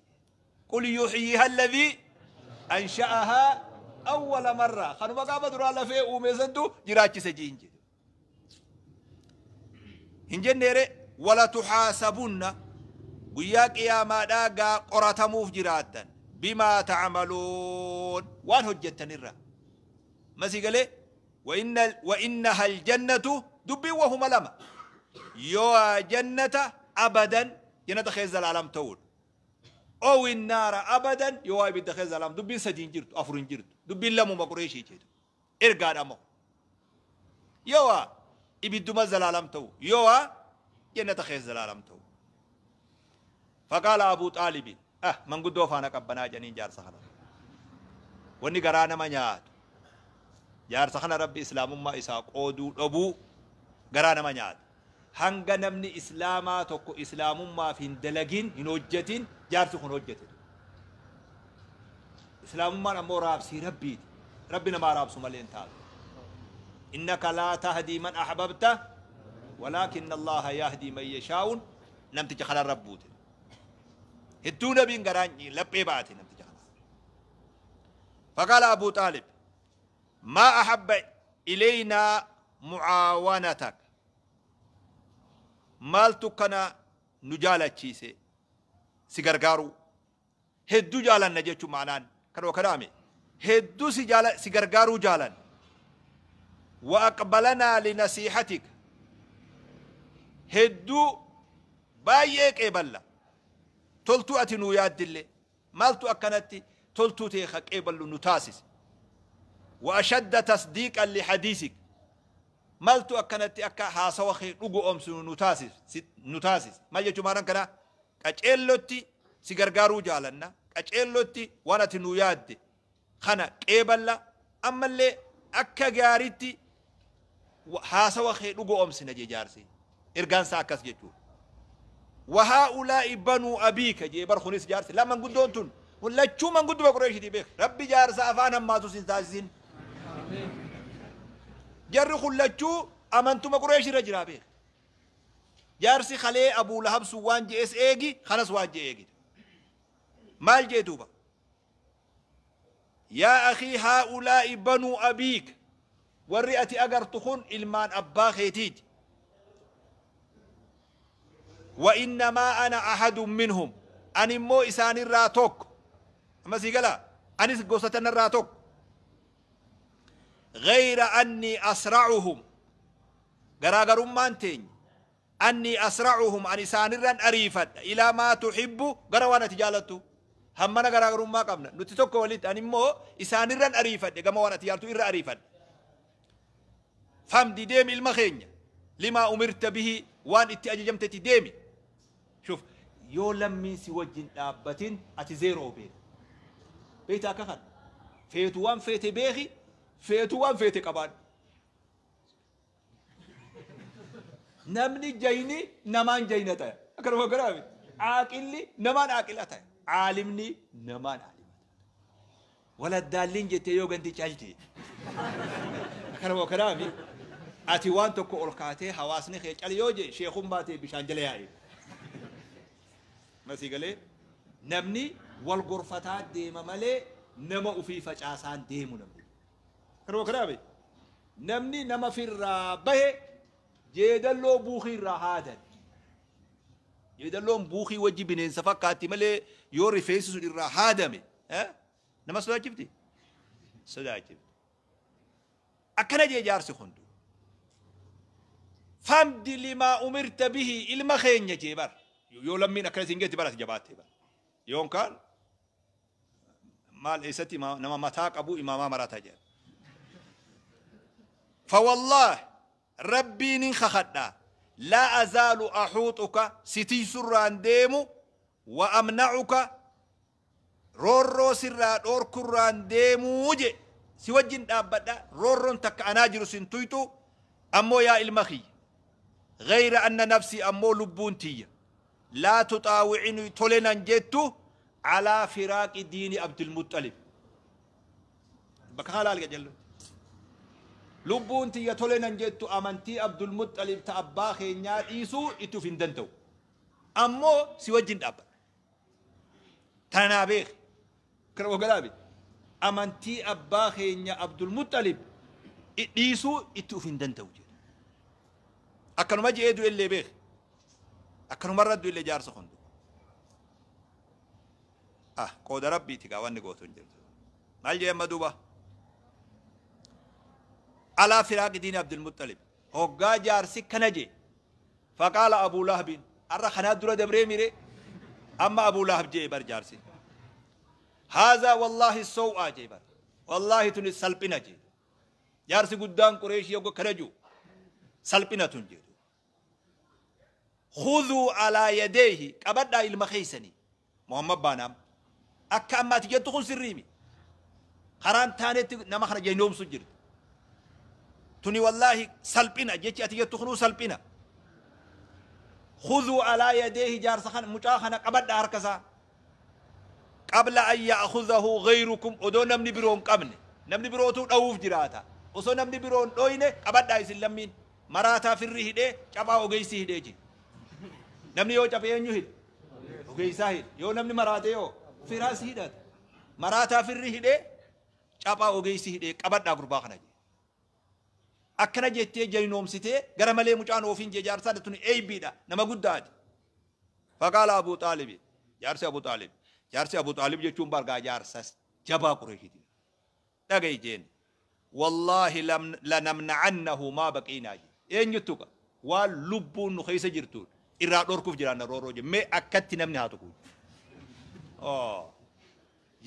Qul yuhyiha alladhii ansha'ahaa awwala marra kanuma gaafa duraa lafee uume santu jiraachise jiin jedhe. Hin jenneere wala tuhaasabunna guyyaa qiyaamaadhaa gaa qoratamuuf jiraattan bimaa ta'amaluun waan hojjettanirra. Masii galee wa innaha aljannatu dubbiin wahuma lama yoo jannata abadan jannata keessa zalaalam ta'uudha. Ow innaara abadan yoo ibidda keessa zalaalam dubbiin sadii hin jirtu afur hin jirtu dubbiin lamuma Qureeshii jedhu ergaadha ammoo yoo ibidduma zalaalam ta'u yoo jannata keessa zalaalam ta'u. Faqaala Abuu Xaalibi manguddoo faana qabbanaa jedhaniin jaarsa kana. Wanni garaa nama nyaatu jaarsa kana Rabbi islaamummaa isaa qooduu dhabuu garaa nama nyaata. Hanga namni islaamaa tokko islaamummaaf hin dalagin hin hojjetin jaarsi kun hojjete. Islaamummaan ammoo raabsii Rabbiiti. Rabbi namaa raabsu malee hin taatu. Innaka laa tahdii man ahbabta walaakinna Allaha yahdii man yashaa'uun namticha kana rabbuute. Hedduu nabiin garaan laphee baate namticha kana. Faqaala Abuu Xaalib maa ahabba ilaynaa mucaawanatak maaltu kana nu jaalachiise si gargaaruu hedduu jaalanna jechuun maanaan kan kanaame hedduu si gargaaruu jaalan wa aqbalanaa linasiihatik hedduu baay'ee qeeballa toltuu ati nuu yaaddille maaltu akkanatti toltuu ta'e ka qeeballu nu taasise wa ashadda tasdiiqan lihadiisik maaltu akkanatti akka haasawa kee dhugu oomsu nu taasise maal jechuun maanaan kana qaceellotti si gargaaruu jaalanna qaceellotti waan ati nuu yaadde kana qeeballa ammallee akka gaariitti haasawa kee dhugu oomsina jee jaarsi ergaan isaa akkas jechuudha. وهؤلاء بنو أبيك جي برخونيس جارس لا من قدون تون ولا شو من قدوا قريش دي بيك ربي جارس أفانا ما تسين تاسين جرخ ولا شو أمنتم قريش رجلا بيك جارسي خلي أبو لهب سوان جي اس إيجي خلاص وان جي إيجي مال جي دوبا يا أخي هؤلاء بنو أبيك والرئة أجر تخون إلمان أبا خيتيت وإنما أنا أحد منهم أني مو إسان الراتوك أما سيقلا أني قصة الراتوك غير أني أسرعهم غراغر مانتين أني أسرعهم أني سانرا أريفت إلى ما تحب غروانا تجالتو همنا غراغر ما قمنا نتتوك وليد أني مو إسانرا أريفت كما وانا تجالتو إر أريفت فهم دي ديم المخين لما أمرت به وان اتأججمت ديمي شوف يو لمن سوجن دابتين أتي زيرو بيت بيتا كخن فيتو وان فيت بيخي Feetu waan feete qabaadhu. Namni jayni namaan jayna ta'e. Akkanuma kanaa miti. Aaqilli namaan aaqila ta'e. Aalimni namaan aalima ta'e. Waladdaalliin jettee yoo ganti calti. Akkanuma kanaa miti. Ati waan tokko ol kaatee hawaasni kee cal yoo jee sheekummaa ta'e bishaan jala yaa'e. Masii galee namni wal gorfataa deema malee nama ofii facaasaan deemu namni. Akkanuma kanaa miti. Namni nama firraa bahe jeedalloo buukii irraa haadan. Jeedalloon buukii wajji bineensa fakkaatti malee yoo rifeensi sun irraa haadame nama sodaachifti? Sodaachifti. Akkana jee jaarsi hundu. Famdi limaa umirta bihi ilma keenya jee bar. Yoo lammiin akkana siin geetti bara ati jabaattee bar. Yoon kaan maal eessatti nama mataa qabu imaamaa marataa jedha. Fawwallaah rabbiinin kakadha laa azaalu axuuxuka si tiysurraan deemu wa amna'uka roorroo sirraa dhoorkurraan deemuu je si wajjin dhaabbadha roorroon takka anaa jiru sin tuytu ammoo yaa ilma kiyya gayra anna nafsii ammoo lubbuun tiyya laa tuxaawicini tole nan jettu alaa firaaqi diini Abdulmuxalib bakka kana laali qajello lubbuun tiyya tole nan jettu amantii Abdulmuxalib ta abbaa keenyaa dhiisuu itti uf hin danda'u ammoo si wajjin dhaabbadha tana naa beeki kana wagalaabi amantii abbaa keenya Abdulmuxalib dhiisuu itti uf hin danda'u jedhe akkanuma je'ee du'ellee beeki akkanumarra du'ellee jaarsa kun ah qooda rabbiiti gaa wanni gootu hin jirtu maal jee amma duuba alaa firaaqi diini Abdulmuxalib hoggaa jaarsi kana jee faqaala Abuu Lahabiin arra kanaa dura dabree mire amma Abuu Lahab jee bar jaarsi haazaa wallaahi sow'aa jee bar wallaahi tuni salphina jee jaarsi guddaan Qureeshii hogga kana jiru salphina tun jedhu khudhuu alaa yadeehi qabadhaa ilma keeysanii Muhammad baanaam akka amma ati jettu kun sirriimi karaan taanetti nama kana jaynoomsu jirti tuni wallaahi salphina jechi ati jettu kunuu salphina khudhuu alaa yadeehi jaarsa kana mucaa kana qabadhaa harka isaa qabla an ya'khudhahu ghayrukum odoo namni biroo hin qabne namni birootuu dhawuuf jiraata osoo namni biroo hin dhoyne qabadhaa isin lammiin maraataa firri hidhee caphaa ogeessi hidhee jira namni yoo caphe eenyu hidhe ogeessaa hidhe yoo namni maraate yoo firaas hidhata maraataa firri hidhee caphaa ogeessi hidhee qabadhaa gurbaa kana jee akkana jettee jaynoomsitee gara malee mucaan oofiin jee jaarsaa tuni eeybiidha nama guddaati. Faqaala Abuu Xaalibi jaarsi Abuu Xaalib jaarsi Abuu Xaalib jechuun bargaa jaarsa jabaa Qureeshiiti. Dhaga'i jeen wallaahi lanamna'annahu maa baqiinaa jee eenyuttu qa waan lubbuun nu keessa jirtuun irraa dhorkuuf jiraanna roorroo jee mee akkatti namni haa tuqu.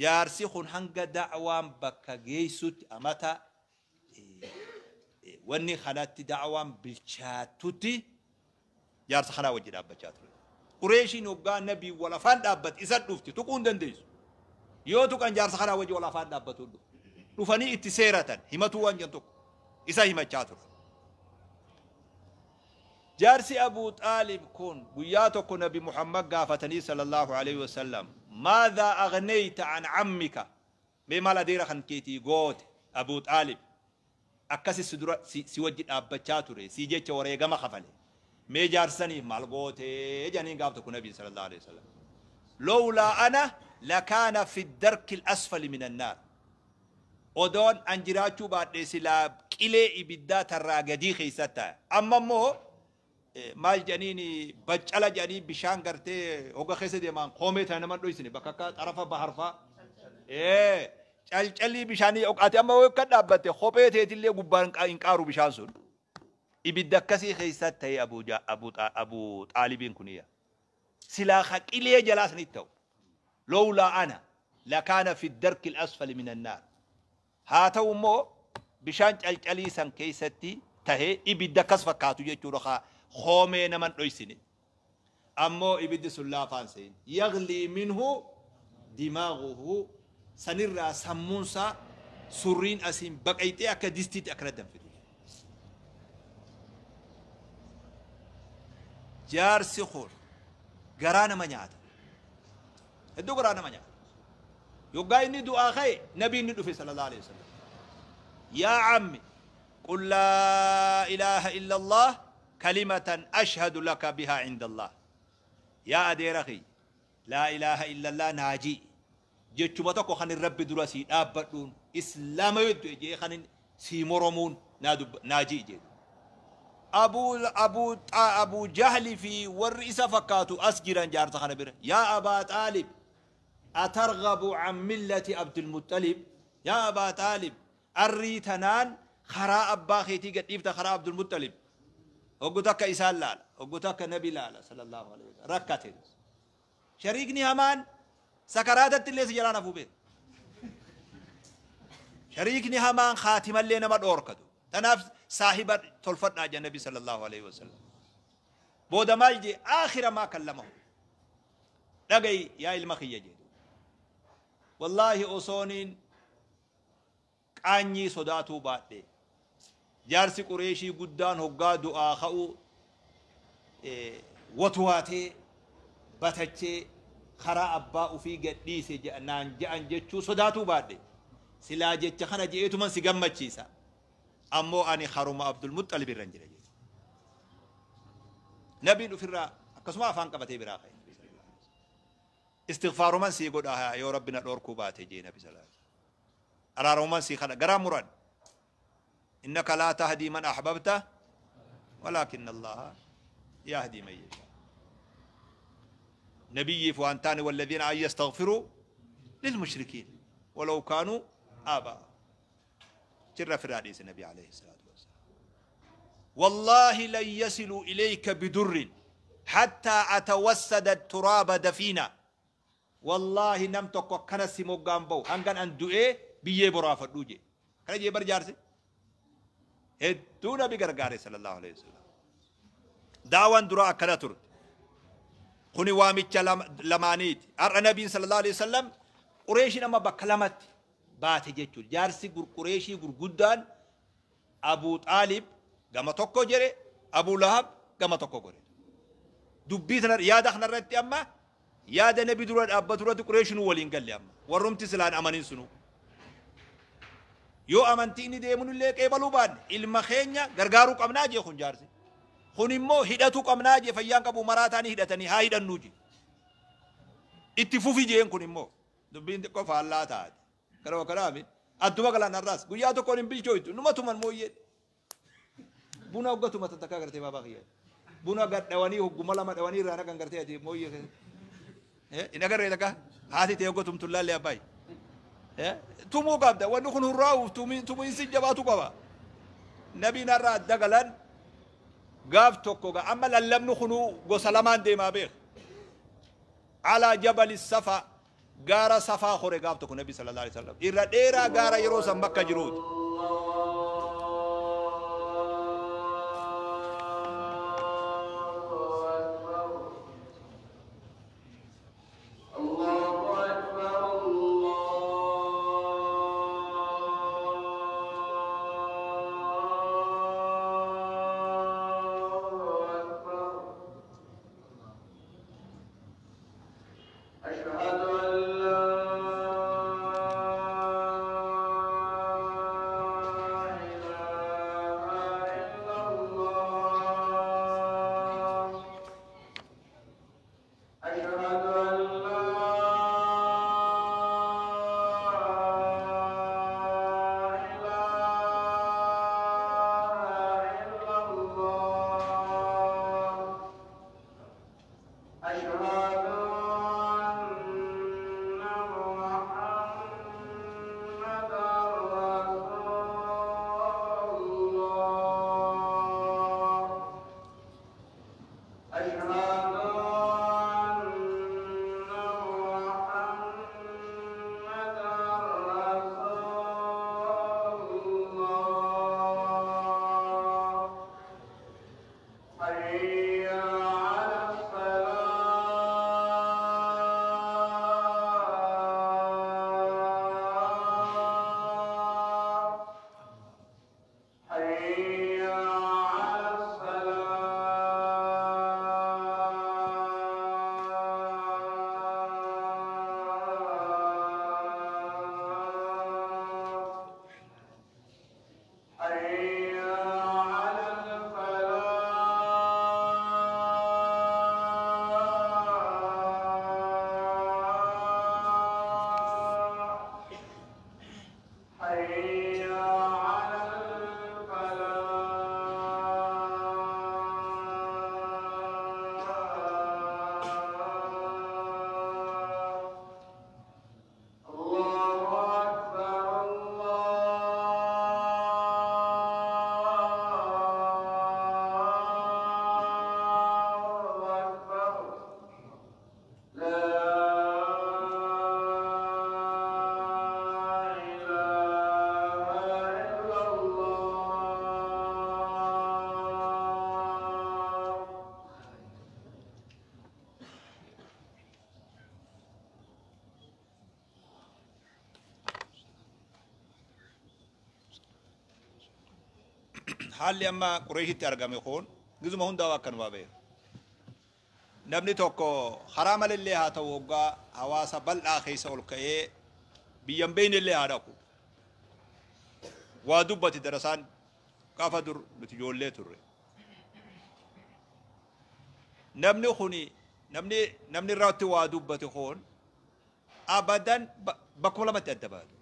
Jaarsi kun hanga da'waan bakka geessutti amata wanni kanatti da'waan bilchaatutti jaarsa kanaa wajji dhaabbachaa ture. Qureeshiin hoggaa nabii wal afaan dhaabbate isa dhufti tuquu hin dandeessu. Yoo tuqan jaarsa kanaa wajji wal afaan dhaabbatu dhufu. Dhufanii itti seeratan himatuu waan jedhan tokko isa himachaa ture. Jaarsi Abuu Xaalib kun guyyaa tokko Nabi Muhammad gaafatanii sallallahu alaihi wasallam maadhaa aghnayta an ammika mee maal adeera kan keetii goote Abuu Xaalib akkasi si dura si wajji dhaabbachaa ture si jecha wareegama kafale mee jaarsaniif maal goote jedhaniin gaaf tokko Nabi sallallahu alaihi wasallam lowlaa ana lakaana fi darki al-asfali min annaar odoon an jiraachuu baadhee silaa qilee ibiddaa tarraa gadii keessa ta'a amma immoo maal jedhaniin baccala jedhanii bishaan gartee hoga keessa deemaan koomee tana nama dhoysine bakka akka xarafa baharfaa calcalii bishaanii ati amma akka dhaabbatte kophee teetillee gubbaan hin qaaru bishaan sun ibidda akkasii keessa ta'e Abu Xaalibiin kuniya silaa haqilee jalaa sanitti ta'u lowlaa ana lakaana fi darki al-asfali min annaar haa ta'u immoo bishaan calcalii san keessatti tahee ibidda akkas fakkaatu jechuudha haa hoomee naman dhoysine ammoo ibiddi sun laafaan seen yaglii minhu dimaaguhu sanirraa sammuunsaa Surriin asiin baqayxee akka distiitti akkana danfitu. Jaarsi kun garaa nama nyaata. Hedduu garaa nama nyaata. Yoggaa inni du'aa ka'e nabiin ni dhufe sallallahu alaihi wasallam. Yaa ammi qul laa ilaaha illa Allah kalimatan ashhadu laka bihaa inda Allah. Yaa adeera kiyya laa ilaaha illa Allah naajii jechuma tokko kan rabbi dura sii dhaabbadhuun islaama yoo du'e jee kan sii moromuun naajii jedhu. Abu Jahli fi warri isa fakkaatu as jiran jaarsa kana bira. Yaa Abaa Xaalib atarghabu an millati Abdulmuttalib. Yaa Abaa Xaalib arrii tanaan karaa abbaa keetii gadhiifta karaa Abdulmuttalib. Hoggu takka isaan laala hoggu takka nabi laala sallallahu alaihi wasallam rakkate. Shariikni hamaan sakaraatatti illee si jalaan hafuu beeka. Shariikni hamaan khaatimallee nama dhoorkatu. Tanaaf saahiba tolfadhaa jedha nabi sallallahu alaihi wasallam. Booda maal jee aakhira maa kallamahu. Dhagayi yaa ilma kiyya jedhu. Wallaahi osooniin qaanyii sodaatuu baadhe. Jaarsi Qureeshii guddaan hoggaa du'aa ka'u watuwaatee batachee karaa abbaa ufii gadhiise naan je'an jechuu sodaatuu baadhe. Silaa jecha kana je'eetuman si gammachiisa. Ammoo ani haruma Abdulmuxalib irra hin jira jedhe. Nabiin ofirraa akkasuma afaan qabatee biraa ka'e. Istighfaaruman sii godha yoo rabbi na dhoorkuu baate jee nabi sallallahu alaihi wasallam. Araaruman sii kadha garaa muran. Innaka laa tahdii man ahbabta walaakinna Allaha yahdii man yashaa. Nabiyyiif waan taane walladhiina an yastaghfiruu lilmushrikiin walaw kaanuu aabaa. Jirra firaa dhiise nabi alayhi salaatu wassalaam. Wallaahi lan yasiluu ilayka bidurrin hattaa atawassada turaaba dafiina. Wallaahi nam tokko akkana si moggaan bahu hangan an du'ee biyyee boraafadhuu jee. Kana jee bar jaarse. Hedduu nabi gargaare sallallahu alayhi wasallam. Daawaan dura akkana turte. Kuni waamicha lamaaniiti. Har'a nabiin sallallahu alayhi wasallam Qureeshiin amma bakka lamatti baate jechuudha. Jaarsi Qureeshii gurguddaan Abuu Xaalib gama tokko jedhe, Abuu Lahab gama tokko godhe. Dubbii tana yaada kanarratti amma yaada nabi dura dhaabbatu irratti Qureeshinuu waliin galle amma. Warrumti silaan amanin sunuu. Yoo amantii inni deemuun illee qeebaluu baanne ilma keenya gargaaruu qabnaa jee kun jaarsi. Kun immoo hidhatuu qabnaa jee fayyaan qabu maraa taanii hidhatanii haa hidhannuu jee. Itti fufi jeen kun immoo dubbiin xiqqoo faallaa taate. Kana kanaami adduma galaan har'aas guyyaa tokkoon hin bilchooytu numa tuman mooyyee. Buna hoggatuma takka gartee baabaa kiyya. Buna gad dhawanii hogguma lama dhawanii irraa naqan gartee ati mooyyee. Hin agarree takka haati ta'e hoggatumtu laallee abbaayi. Tumuu qabda wanni kun hurraa'uuf tumiinsi jabaatu qaba. Nabiin har'a adda galan gaaf tokko amma lallabni kunuu gosa lamaan deemaa beeka. Alaa jabali safa gaara safaa hore gaaf tokko nabi sallallahu alaihi wasallam irra dheeraa gaara yeroo san bakka jiruuti. Allahu akbar Allahu akbar. Ashhadu an la ilaha illallah. Ashhadu an la ilaha illallah. Ashhadu anna Haalli amma Qureeshitti argame kun gizuma hundaa akkanuma beeku. Namni tokko karaa malillee haa ta'u hoggaa hawaasa bal'aa keessa ol ka'ee biyyan beeynillee haa dhaqu. Waa dubbati darasaan gaafa dur nuti ijoollee turre. Namni kuni namni irratti waa dubbate kun abadan bakkuma lamatti adda baatu.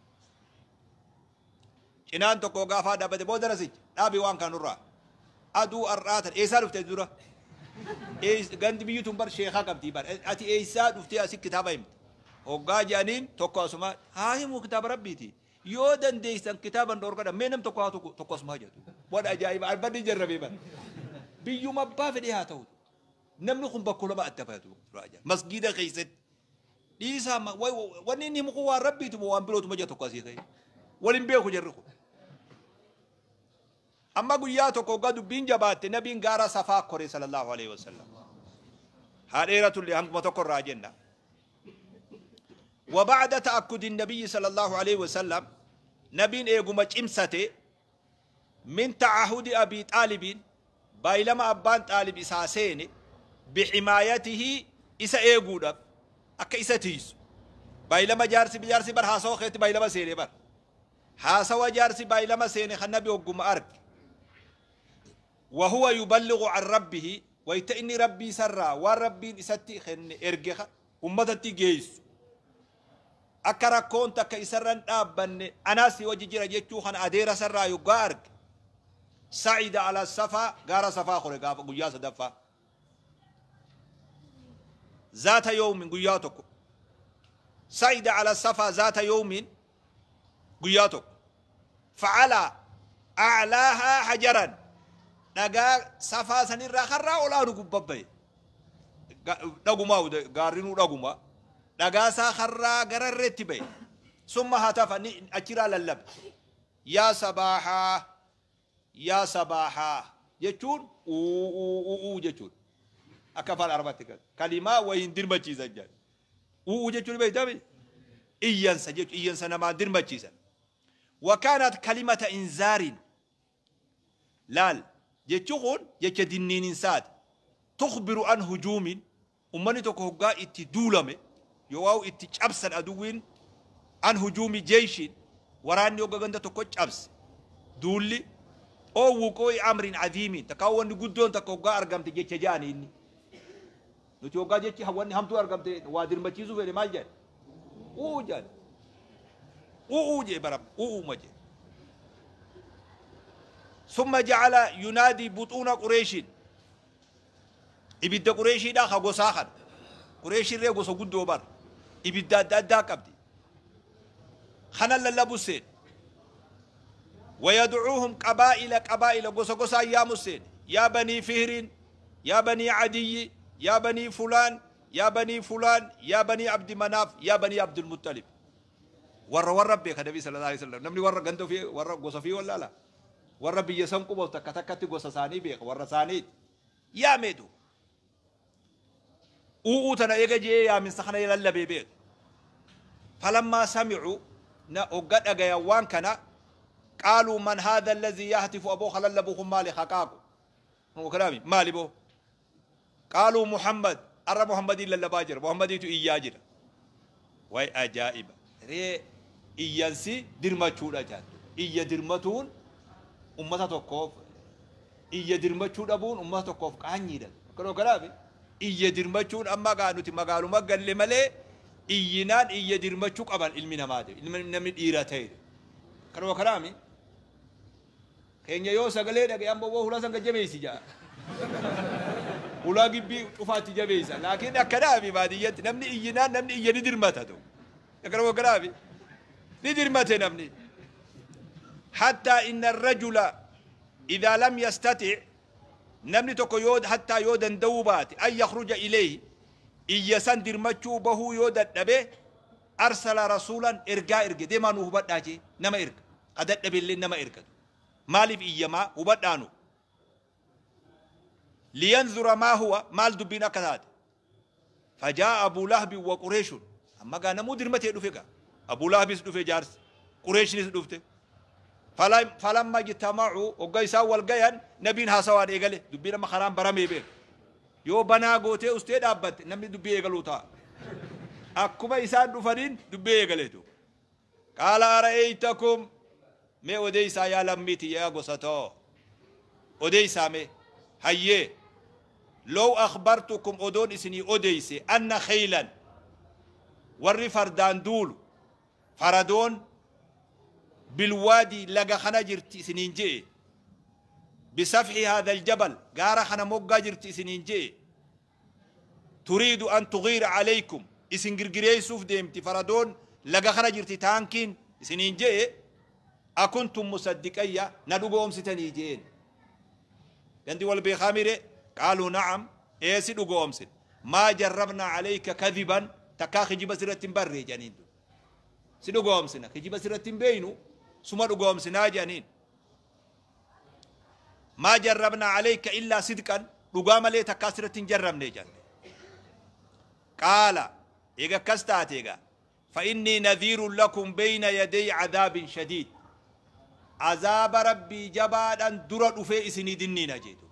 Cinaan tokko gaafa dhaabbate booda darasicha dhaabii waan kanurraa aduu har'aatan eessaa dhufte dura? Gandi biyyi tun bar sheekaa qabdii bar ati eessaa dhuftee asi kitaaba himte? Hoggaa jedhaniin tokko asuma haa himuu kitaaba rabbiiti. Yoo dandeessan kitaaban dhoorkadha mee nam tokko haa tokko asuma jedhu. Waan ajaa'iba arbanni jarrabee bar. Biyyuma abbaa fedhee haa ta'u. Namni kun bakka lama adda baatu. Masgiida keessatti dhiisaa wanni inni himu kun waan rabbiitu waan birootuma jira tokko asii ka'e. Waliin beeku jarri kun. Amma guyyaa tokko hoggaa dubbiin jabaatte nabiin gaara safaa kore sallallahu alaihi wasallam. Haa dheeratullee hanguma tokko irraa jenna. وبعد تأكد النبي صلى الله عليه وسلم نبين إيغوما چمسته من تعهد أبي طالب بايلما أبان طالب إساسين بحمايته إسا إيغودا أكا إسا تيس بايلما جارسي بجارسي بر حاسو خيت بايلما سيني بر حاسو جارسي بايلما سيني خنبي وقوم أرك وهو يبلغ عن ربه ويتأني ربي سرا والربي إساتي خن إرجخ أمتي جيس akka rakkoon takka isarran dhaabbanne anaas wajji jira jechuu kan adeera sarraa yoggaa arge sa'ida ala safaa gaara safaa kore gaafa guyyaa sadaffaa zaata yoomin guyyaa tokko sa'ida ala safaa zaata yoomin guyyaa tokko fa'ala a'laahaa hajaran dhagaa safaa sanirraa karraa olaanu gubbabbaye dhagumaa gaarrinuu dhagumaa dhagaasaa karraa gararreetti bahe summa hatafa ni achiraa lallabe yaa sabaahaa yaa sabaahaa jechuun uuu jechuun akka afaan arabaatti kalimaa wayin dirmachiisan jedhan uuu jechuun beektami iyyansa jechuun iyyansa namaan dirmachiisan wakaanat kalimata inzaarin laal jechi kun jecha dinniininsaati tukbiru an hujuumin ummanni tokko hoggaa itti duulame yoo itti cabsan aduwwiin an hujuumi jeeshiin waraanni hogga ganda tokko cabse duulli oo wuqoo'i amrin adiimiin takka wanni guddoon takka hoggaa argamte jecha jaani inni nuti hoggaa jechi wanni hamtuu argamte waa dirmachiisuu fedhe maal jedhe u'uu jedhe u'uu jee bara u'uuma jee summa jacala yunaadii buxuuna qureeshiin ibidda qureeshiidhaa ka gosaa kana qureeshirree gosa guddoo bara ibidda adda addaa qabdi kana lallabu seen ويدعوهم قبائل قبائل قصة قصة يا مسين يا بني فهر يا بني عدي يا بني فلان يا بني فلان يا بني عبد مناف يا بني عبد المطلب ور ور ربي النبي صلى الله عليه وسلم نمني ور غندو في ور قصة في ولا لا ور ربي يسمكم وتكتكت قصة ثاني بيك ور ثاني يا ميدو u'uu tana eega jee yaaminsa kana lallabee beeku falammaa samicu na hogga dhagayan waan kana qaaluu man haadha allazii yahtifu aboo kalallabu kun maali haqaaqu kalaami maali boo qaaluu muhammad arra muhammadiin lallabaa jira muhammadiitu iyyaa jira way ajaa'iba ree iyyansi dirmachuudha jaattu iyya dirmatuun ummata tokkoof iyya dirmachuu dhabuun ummata tokkoof qaanyiidha akkanoo kalaami iyya dirmachuun amma gaa nuti magaaluma galle malee iyyinaan iyya dirmachuu qaban ilmi namaati ilmi namni dhiira ta'e kanuma kanaami keenya yoo sagalee dhagaye amma boo hulaa san jabeessi jaa hulaa gibbii cufaatti jabeessa laakiin akkanaafi baadiyyatti namni iyyinaan namni iyya ni dirmata ta'u akkanuma kanaafi ni dirmate namni hattaa inna arrajula idaa lam yastatic namni tokko yoo hattaa yoo danda'uu baate an yakhruja ilayhi iyya san dirmachuu bahuu yoo dadhabe arsala rasuulan ergaa erge deemaa nu hubadhaa jee nama erga ka dadhabe illee nama ergatu maaliif iyyamaa hubadhaanu liyanzura maa huwa maal dubbiin akka taate fajaa abuu lahabi wa qureeshun amma gaa namuu dirmatee dhufe gaa abuu lahabis dhufe jaarsi qureeshnis dhufte Falamma ijtamacuu, hogga isaan wal gayan, nabiin haasawaan eegale. Dubbii nama karaan baramee beeku. Yoo banaa gootee ustee dhaabbatte, namni dubbii eegaluu ta'a. Akkuma isaan dhufaniin dubbii eegaleetu. Qaala ara'aytakum, mee odeeysaa yaa lammiiti, yaa gosatoo, odeeysaa mee hayyee, low akhbartukum, odoon isinii odeyse, anna kheylan, warri fardaan duulu, faradoon bilwaadii laga kana jirti isiniin je'e, bisafxi haadha aljabal, gaara kana moggaa jirti isiniin je'e, turiidu an tugiira calaykum, isin girgireeysuuf deemti faradoon laga kana jirti taankiin isiniin je'e, akuntum musaddiqayya, na dhugoomsitanii je'een? Gandi wal beekaa mire. Qaaluu na'am, ee si dhugoomsin, maa jarrabnaa calayka kadiban, takkaa kijiba sirratti hin barree jedhaniin. Si dhugoomsina, kijiba sirratti hin beeynu, suma dhugoomsinaa jedhaniin. Maa jarrabnaa calayka illaa sidqan, dhugaa malee takkaa sirratti hin jarrabne jedhan. Qaala eega akkas taate egaa, فإني نذير لكم بين يدي عذاب شديد، عذاب ربي جبادا در دفه إسني دنينا جيدو.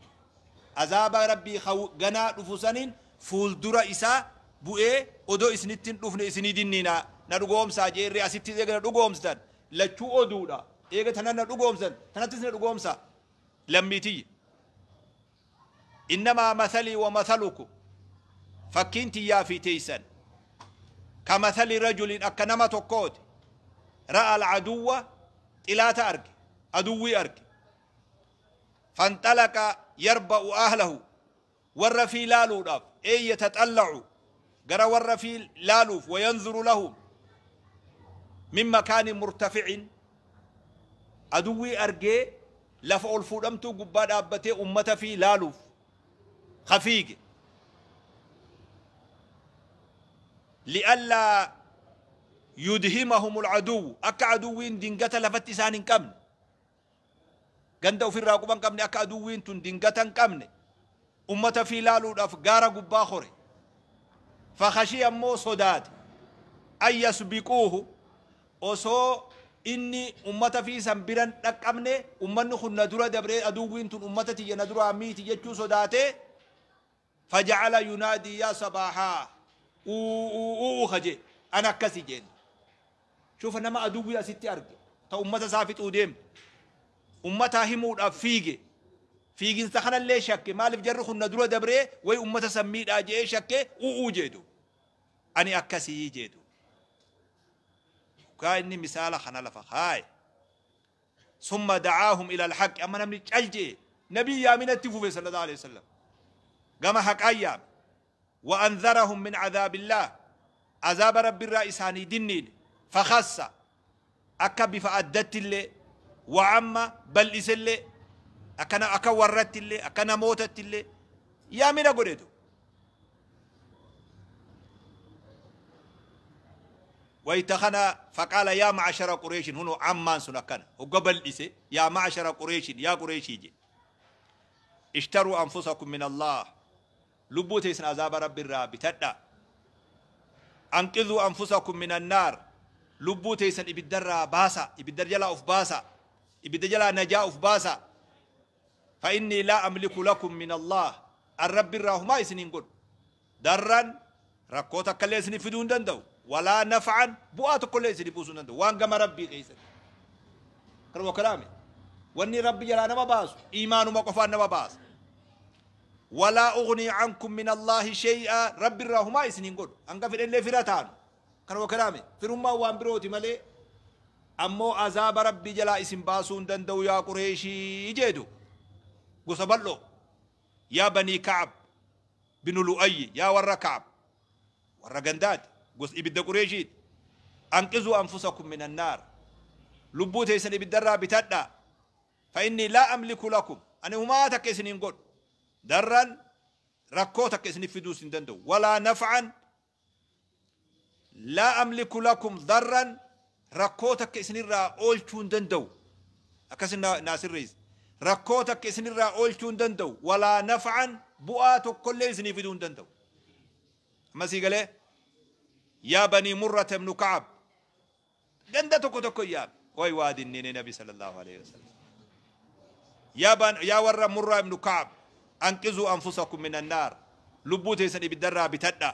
عذاب ربي غنا دفسنين فول در إسا bu'ee odoo isinittiin dhufne isinii dinniina, na dhugoomsaa jeerri. Asitti eega na dhugoomsan, lachuu oduudha, eega tanan na dhugoomsan, tanattis na dhugoomsa. Lammiitiyya, innamaa mathalii wa mathalukum, fakkiin tiyyaa fi teeysan, kamathali rajulin, akka nama tokkooti, ra'a alcaduwwa, xilaata arge, aduwwii arge, fanxalaqa yarba'u ahlahu, warra fii laaluudhaaf, ee yataxallacu, gara warra fii laaluuf, wayanzuru lahum min makaanin murtaficin, aduwwii argee lafa ol fuudhamtuu gubbaa dhaabbatee ummata fii laaluuf kafiige, li'allaa yudhimahum alcaduwwu, akka aduwwiin dingata lafatti isaan hin qabne, ganda ofirraa quban qabne, akka aduwwiin tun dingata hin qabne ummata fii laaluudhaaf gaara gubbaa hore. Fakashii ammoo sodaate, an yasbiquuhu, osoo inni ummata fi san biran dhaqqabne ummanni kun na dura dabree aduwwiin tun ummata tiyya na duraa miiti jechuu sodaate. Fajacala yunaadii yaa sabaahaa uu kaje, ana akkasi jeen. Shufa, nama aduwwii asitti arge ta ummata isaa fixuu deemtu ummataa himuudhaaf fiige. Fiiginsa kanallee shakke. Maaliif? Jarri kun na dura dabree way ummata san miidhaa je'ee shakke. U'uu jeedu, ani akkasii jeedu. Kaa inni misaala kana lafa kaaye. Summa dacaahum ila alhaqi, amma namni cal je'e, nabii yaaminatti fufe, sallallahu alaihi wasallam, gama haqaan yaame. وأنذرهم من عذاب الله، عذاب ربي الرئيساني دنين. فخص، أكا بفأدت اللي، وعم بل إسلي، أكنا أكا ورت اللي، أكنا موتت اللي يا من قريتو. ويتخنا فقال يا معشر قريش، هنا عمان سنكنا وقبل إسي، يا معشر قريش، يا قريشي جي، اشتروا أنفسكم من الله، lubbuu teessan azaaba rabbi irraa bitadha. Anqidhuu anfusakum min annaar, lubbuu teessan ibiddarraa baasa, ibidda jalaa uf baasa, ibidda jalaa najaa uf baasa. Fa innii laa amliku lakum min Allah, an rabbi irraa humaa isiniin godhu, darran, rakkoo takkallee isinii fiduu hin danda'u, walaa nafcan, bu'aa tokkollee isinii buusuu hin danda'u waan gama rabbii keessatti. Kanuma kalaame, wanni rabbi jalaa nama baasu iimaanuma qofaan nama baasa. Walaa ugnii cankum min allaahi shay'a, rabbi irraa humaa isiniin godhu, hanga fedhellee fira taanu. Kanuma kalaame, firummaan waan birooti malee, ammoo azaaba rabbii jalaa isin baasuu hin danda'u yaa Qureeshii jeedu. Gosa bal'oo, yaa banii Kacab binu Lu'ayyi, yaa warra Kacab, warra gandaati, gosa ibidda Qureeshiiti, anqizuu anfusakum min annaar, lubbuu teessan ibiddarraa bitadhaa. Fa innii laa amliku lakum, ani humaa takka isiniin godhu, darran, rakkoo takka isiniif fiduus hin danda'u, walaa nafcan, laa amliku lakum darran, rakkoo takka isinirraa oolchuu hin danda'u. Akkasin naa sirreessi, rakkoo takka isinirraa oolchuu hin danda'u, walaa nafcan, bu'aa tokkollee isinii fiduu hin danda'u. Ammasii galee, yaa banii Murrata ibnu Kacab, ganda tokko tokko yaame. Way waa dinniine Nabi sallallahu alaihi wasallam. Yaa ban yaa warra Murraa ibnu Ka'ab anqizuu anfusakum min annaar lubbuu teessan ibiddarraa bitadha.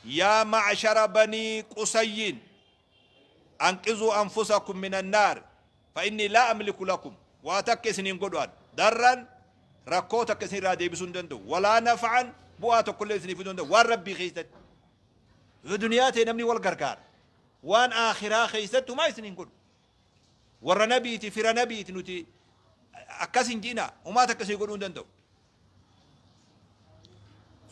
Yaa ma'shara banii Qusayyin anqizuu anfusakum min annaar fa inni laa amliku lakum waa takka isiniin godhu an darran rakkoo takka isin irraa deebisuu hin danda'u walaa nafa'an bu'aa tokkollee isinii fiduu hin danda'u waan rabbii keessatti yoo duniyaa ta'e namni wal gargaara waan aakhiraa keessatti humaa isiniin godhu warra nabiiti fira nabiiti nuti akkas hin ji'ina humaa takka isinii godhuu hin danda'u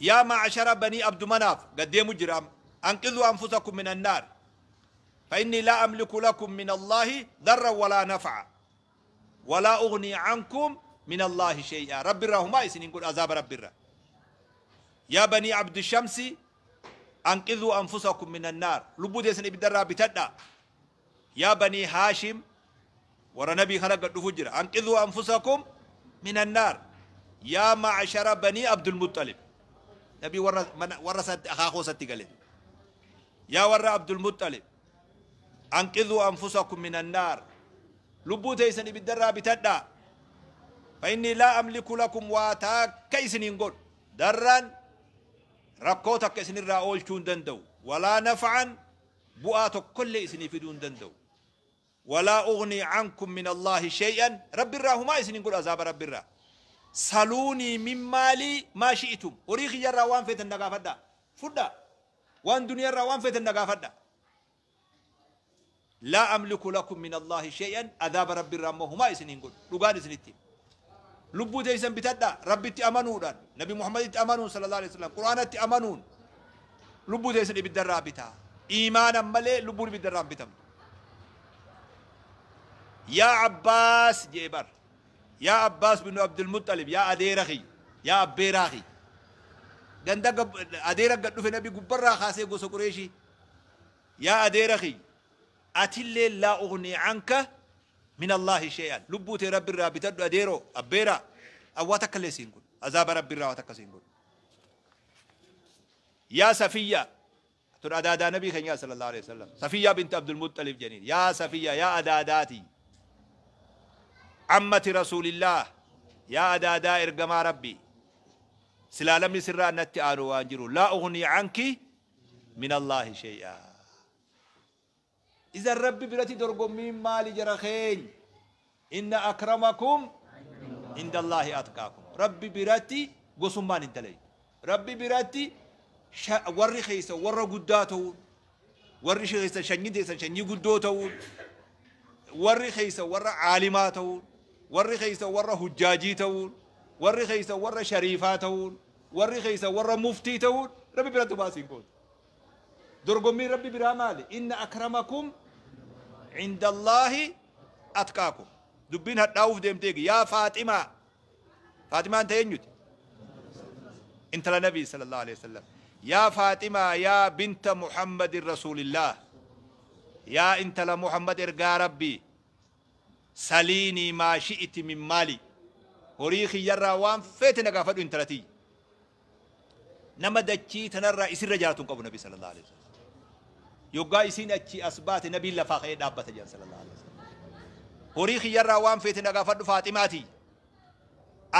yaa ma'ashara banii abdu manaaf gaddeemu jira amma anqidhuu anfusakum min annaar fa inni laa amliku lakum min allaahi darran walaa nafa'a walaa ugnii ankum min allaahi shay'a rabbi irraa humaa isin hin godhu azaaba rabbi irraa yaa banii abdi shamsi anqidhuu anfusakum min annaar lubbuu teessan ibidda irraa bitadha yaa banii haashim warra nabii kana gad dhufu jira anqidhuu anfusakum min annaar yaa ma'ashara banii abdulmuxalib nabii warra mana warra isatti akaakoo isatti gale yaa warra abdulmuxalib anqidhuu anfusakum min annaar lubbuu teessan ibiddarraa bitadhaa fa inni laa amliku lakum waa takka isiniin godhu darran rakkoo takka isinirraa oolchuu hin danda'u walaa nafa'an bu'aa tokkollee isinii fiduu hin danda'u walaa ugnii cankum min allaahi shay'an rabbirraa humaa isiniin godhu azaaba rabbirraa saluunii min maalii maa shi'itum horii kiyyarraa waan feetan na gaafadhaa fudhaa waan duniyarraa waan feetan na gaafadhaa laa amliku lakum min allaahi shay'an azaaba rabbirraa immoo humaa isiniin godhu dhugaan isinitti lubbuu teessan bitadhaa rabbitti amanuudhaan nabi muhammaditti amanuun sallallahu alaihi wasallam qur'aanatti amanuun lubbuu teessan ibiddarraa bitaa iimaanan malee lubbuun ibiddarraa hin bitamtu yaa abbaas jee bar yaa abbaas binu abdulmuxalib yaa adeera kiyya yaa abbeeraa kiyya ganda adeera gad dhufe nabi gubbarraa kaasee gosa qureeshii yaa adeera kiyya atillee laa ugnii anka min allaahi shay'an lubbuu tee rabbi irraa bitadhu adeeroo abbeeraa awwaa takka illee siin godhu azaaba rabbi irraa waa takka siin godhu yaa safiyya tun adaadaa nabii keenyaa sallallahu alaihi wasallam safiyyaa binti abdulmuxalib jeniin yaa safiyya yaa adaadaati ammati rasuulillah yaa adaadaa ergamaa rabbii silaa namni sirraa natti aanu waan jiru laa ugnii anki min allaahi shay'a idan rabbi biratti dorgommiin maali jara keenya inna akramakum inda allaahi atqaakum rabbi biratti gosummaan hin dalaytu rabbi biratti warri keessa warra guddaa ta'uun warri keessa sanyii teessan sanyii guddoo ta'uun warri keessa warra caalimaa ta'uun warri keessa warra hujjaajii ta'uun warri keessa warra shariifaa ta'uun warri keessa warra muftii ta'uun rabbi biratti baasiin gootu dorgommiin rabbi biraa maali inna akramakum inda allaahi atqaakum dubbiin hadhaa'uuf deemteegi yaa faaximaa faaximaan ta'e eenyuti intala nabii sallallahu alaihi wasallam yaa faaximaa yaa binta muhammadin rasuulillah yaa intala muhammad ergaa rabbii saliinii maa shi'iti min maali horii kiyyarraa waan feete na gaafadhu intala tiyya nama dachii tanarraa isirra jaalatu hin qabu nabi sallallahu alaihi wasallam yoggaa isiin achii as baate nabiin lafaa ka'ee dhaabbata jedhan sallallahu alaihi wasallam horii kiyyarraa waan feete na gaafadhu faaximaati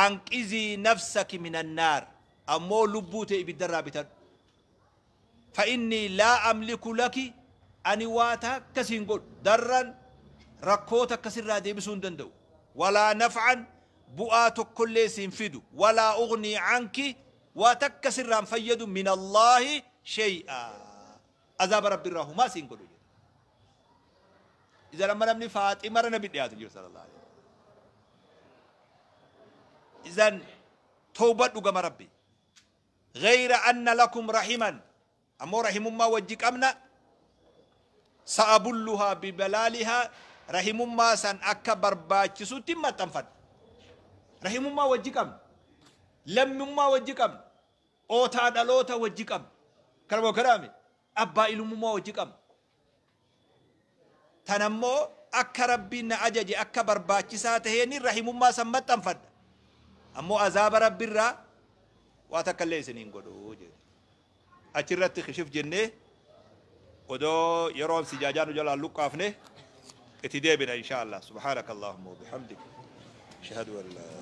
anqizii nafsaki min annaar ammoo lubbuu tee ibiddarraa bitadhu fa innii laa amliku laki ani waa takka siin godhu darran rakkoo takka sirraa deebisuu hin danda'u walaa naf'an bu'aa tokkollee siin fidu walaa ugnii anki waa takka sirraan fayyadu min allaahi shay'a azaaba rabbi irraa humaa siin godhu jedhe idan amma namni faaximara nabi dhiyaatu jiru sallallahu alaihi wasallam idan tawbadhu gama rabbi غير أن لكم رحما أمو رحم ما وجه أمنا سأبلها ببلالها رحم ما سن أكبر باتشسو تم تنفد رحم ما وجه أم لم ما وجه أم أوتا دلوتا وجه أم كرمو كرامي أبا إلمو ما وجه أم تنمو أكا ربنا أججي أكبر باتشسا تهيني رحم ما سن ما تنفد أمو عذاب ربي الرا واتكلي سنين قدو جد أجرت خشف جنة Odoo yeroon sijaajaa nu jalaan luqqaafne itti deebina insha Allah. Subhaanaka Allahumma wa bihamdik. Ashhadu an laa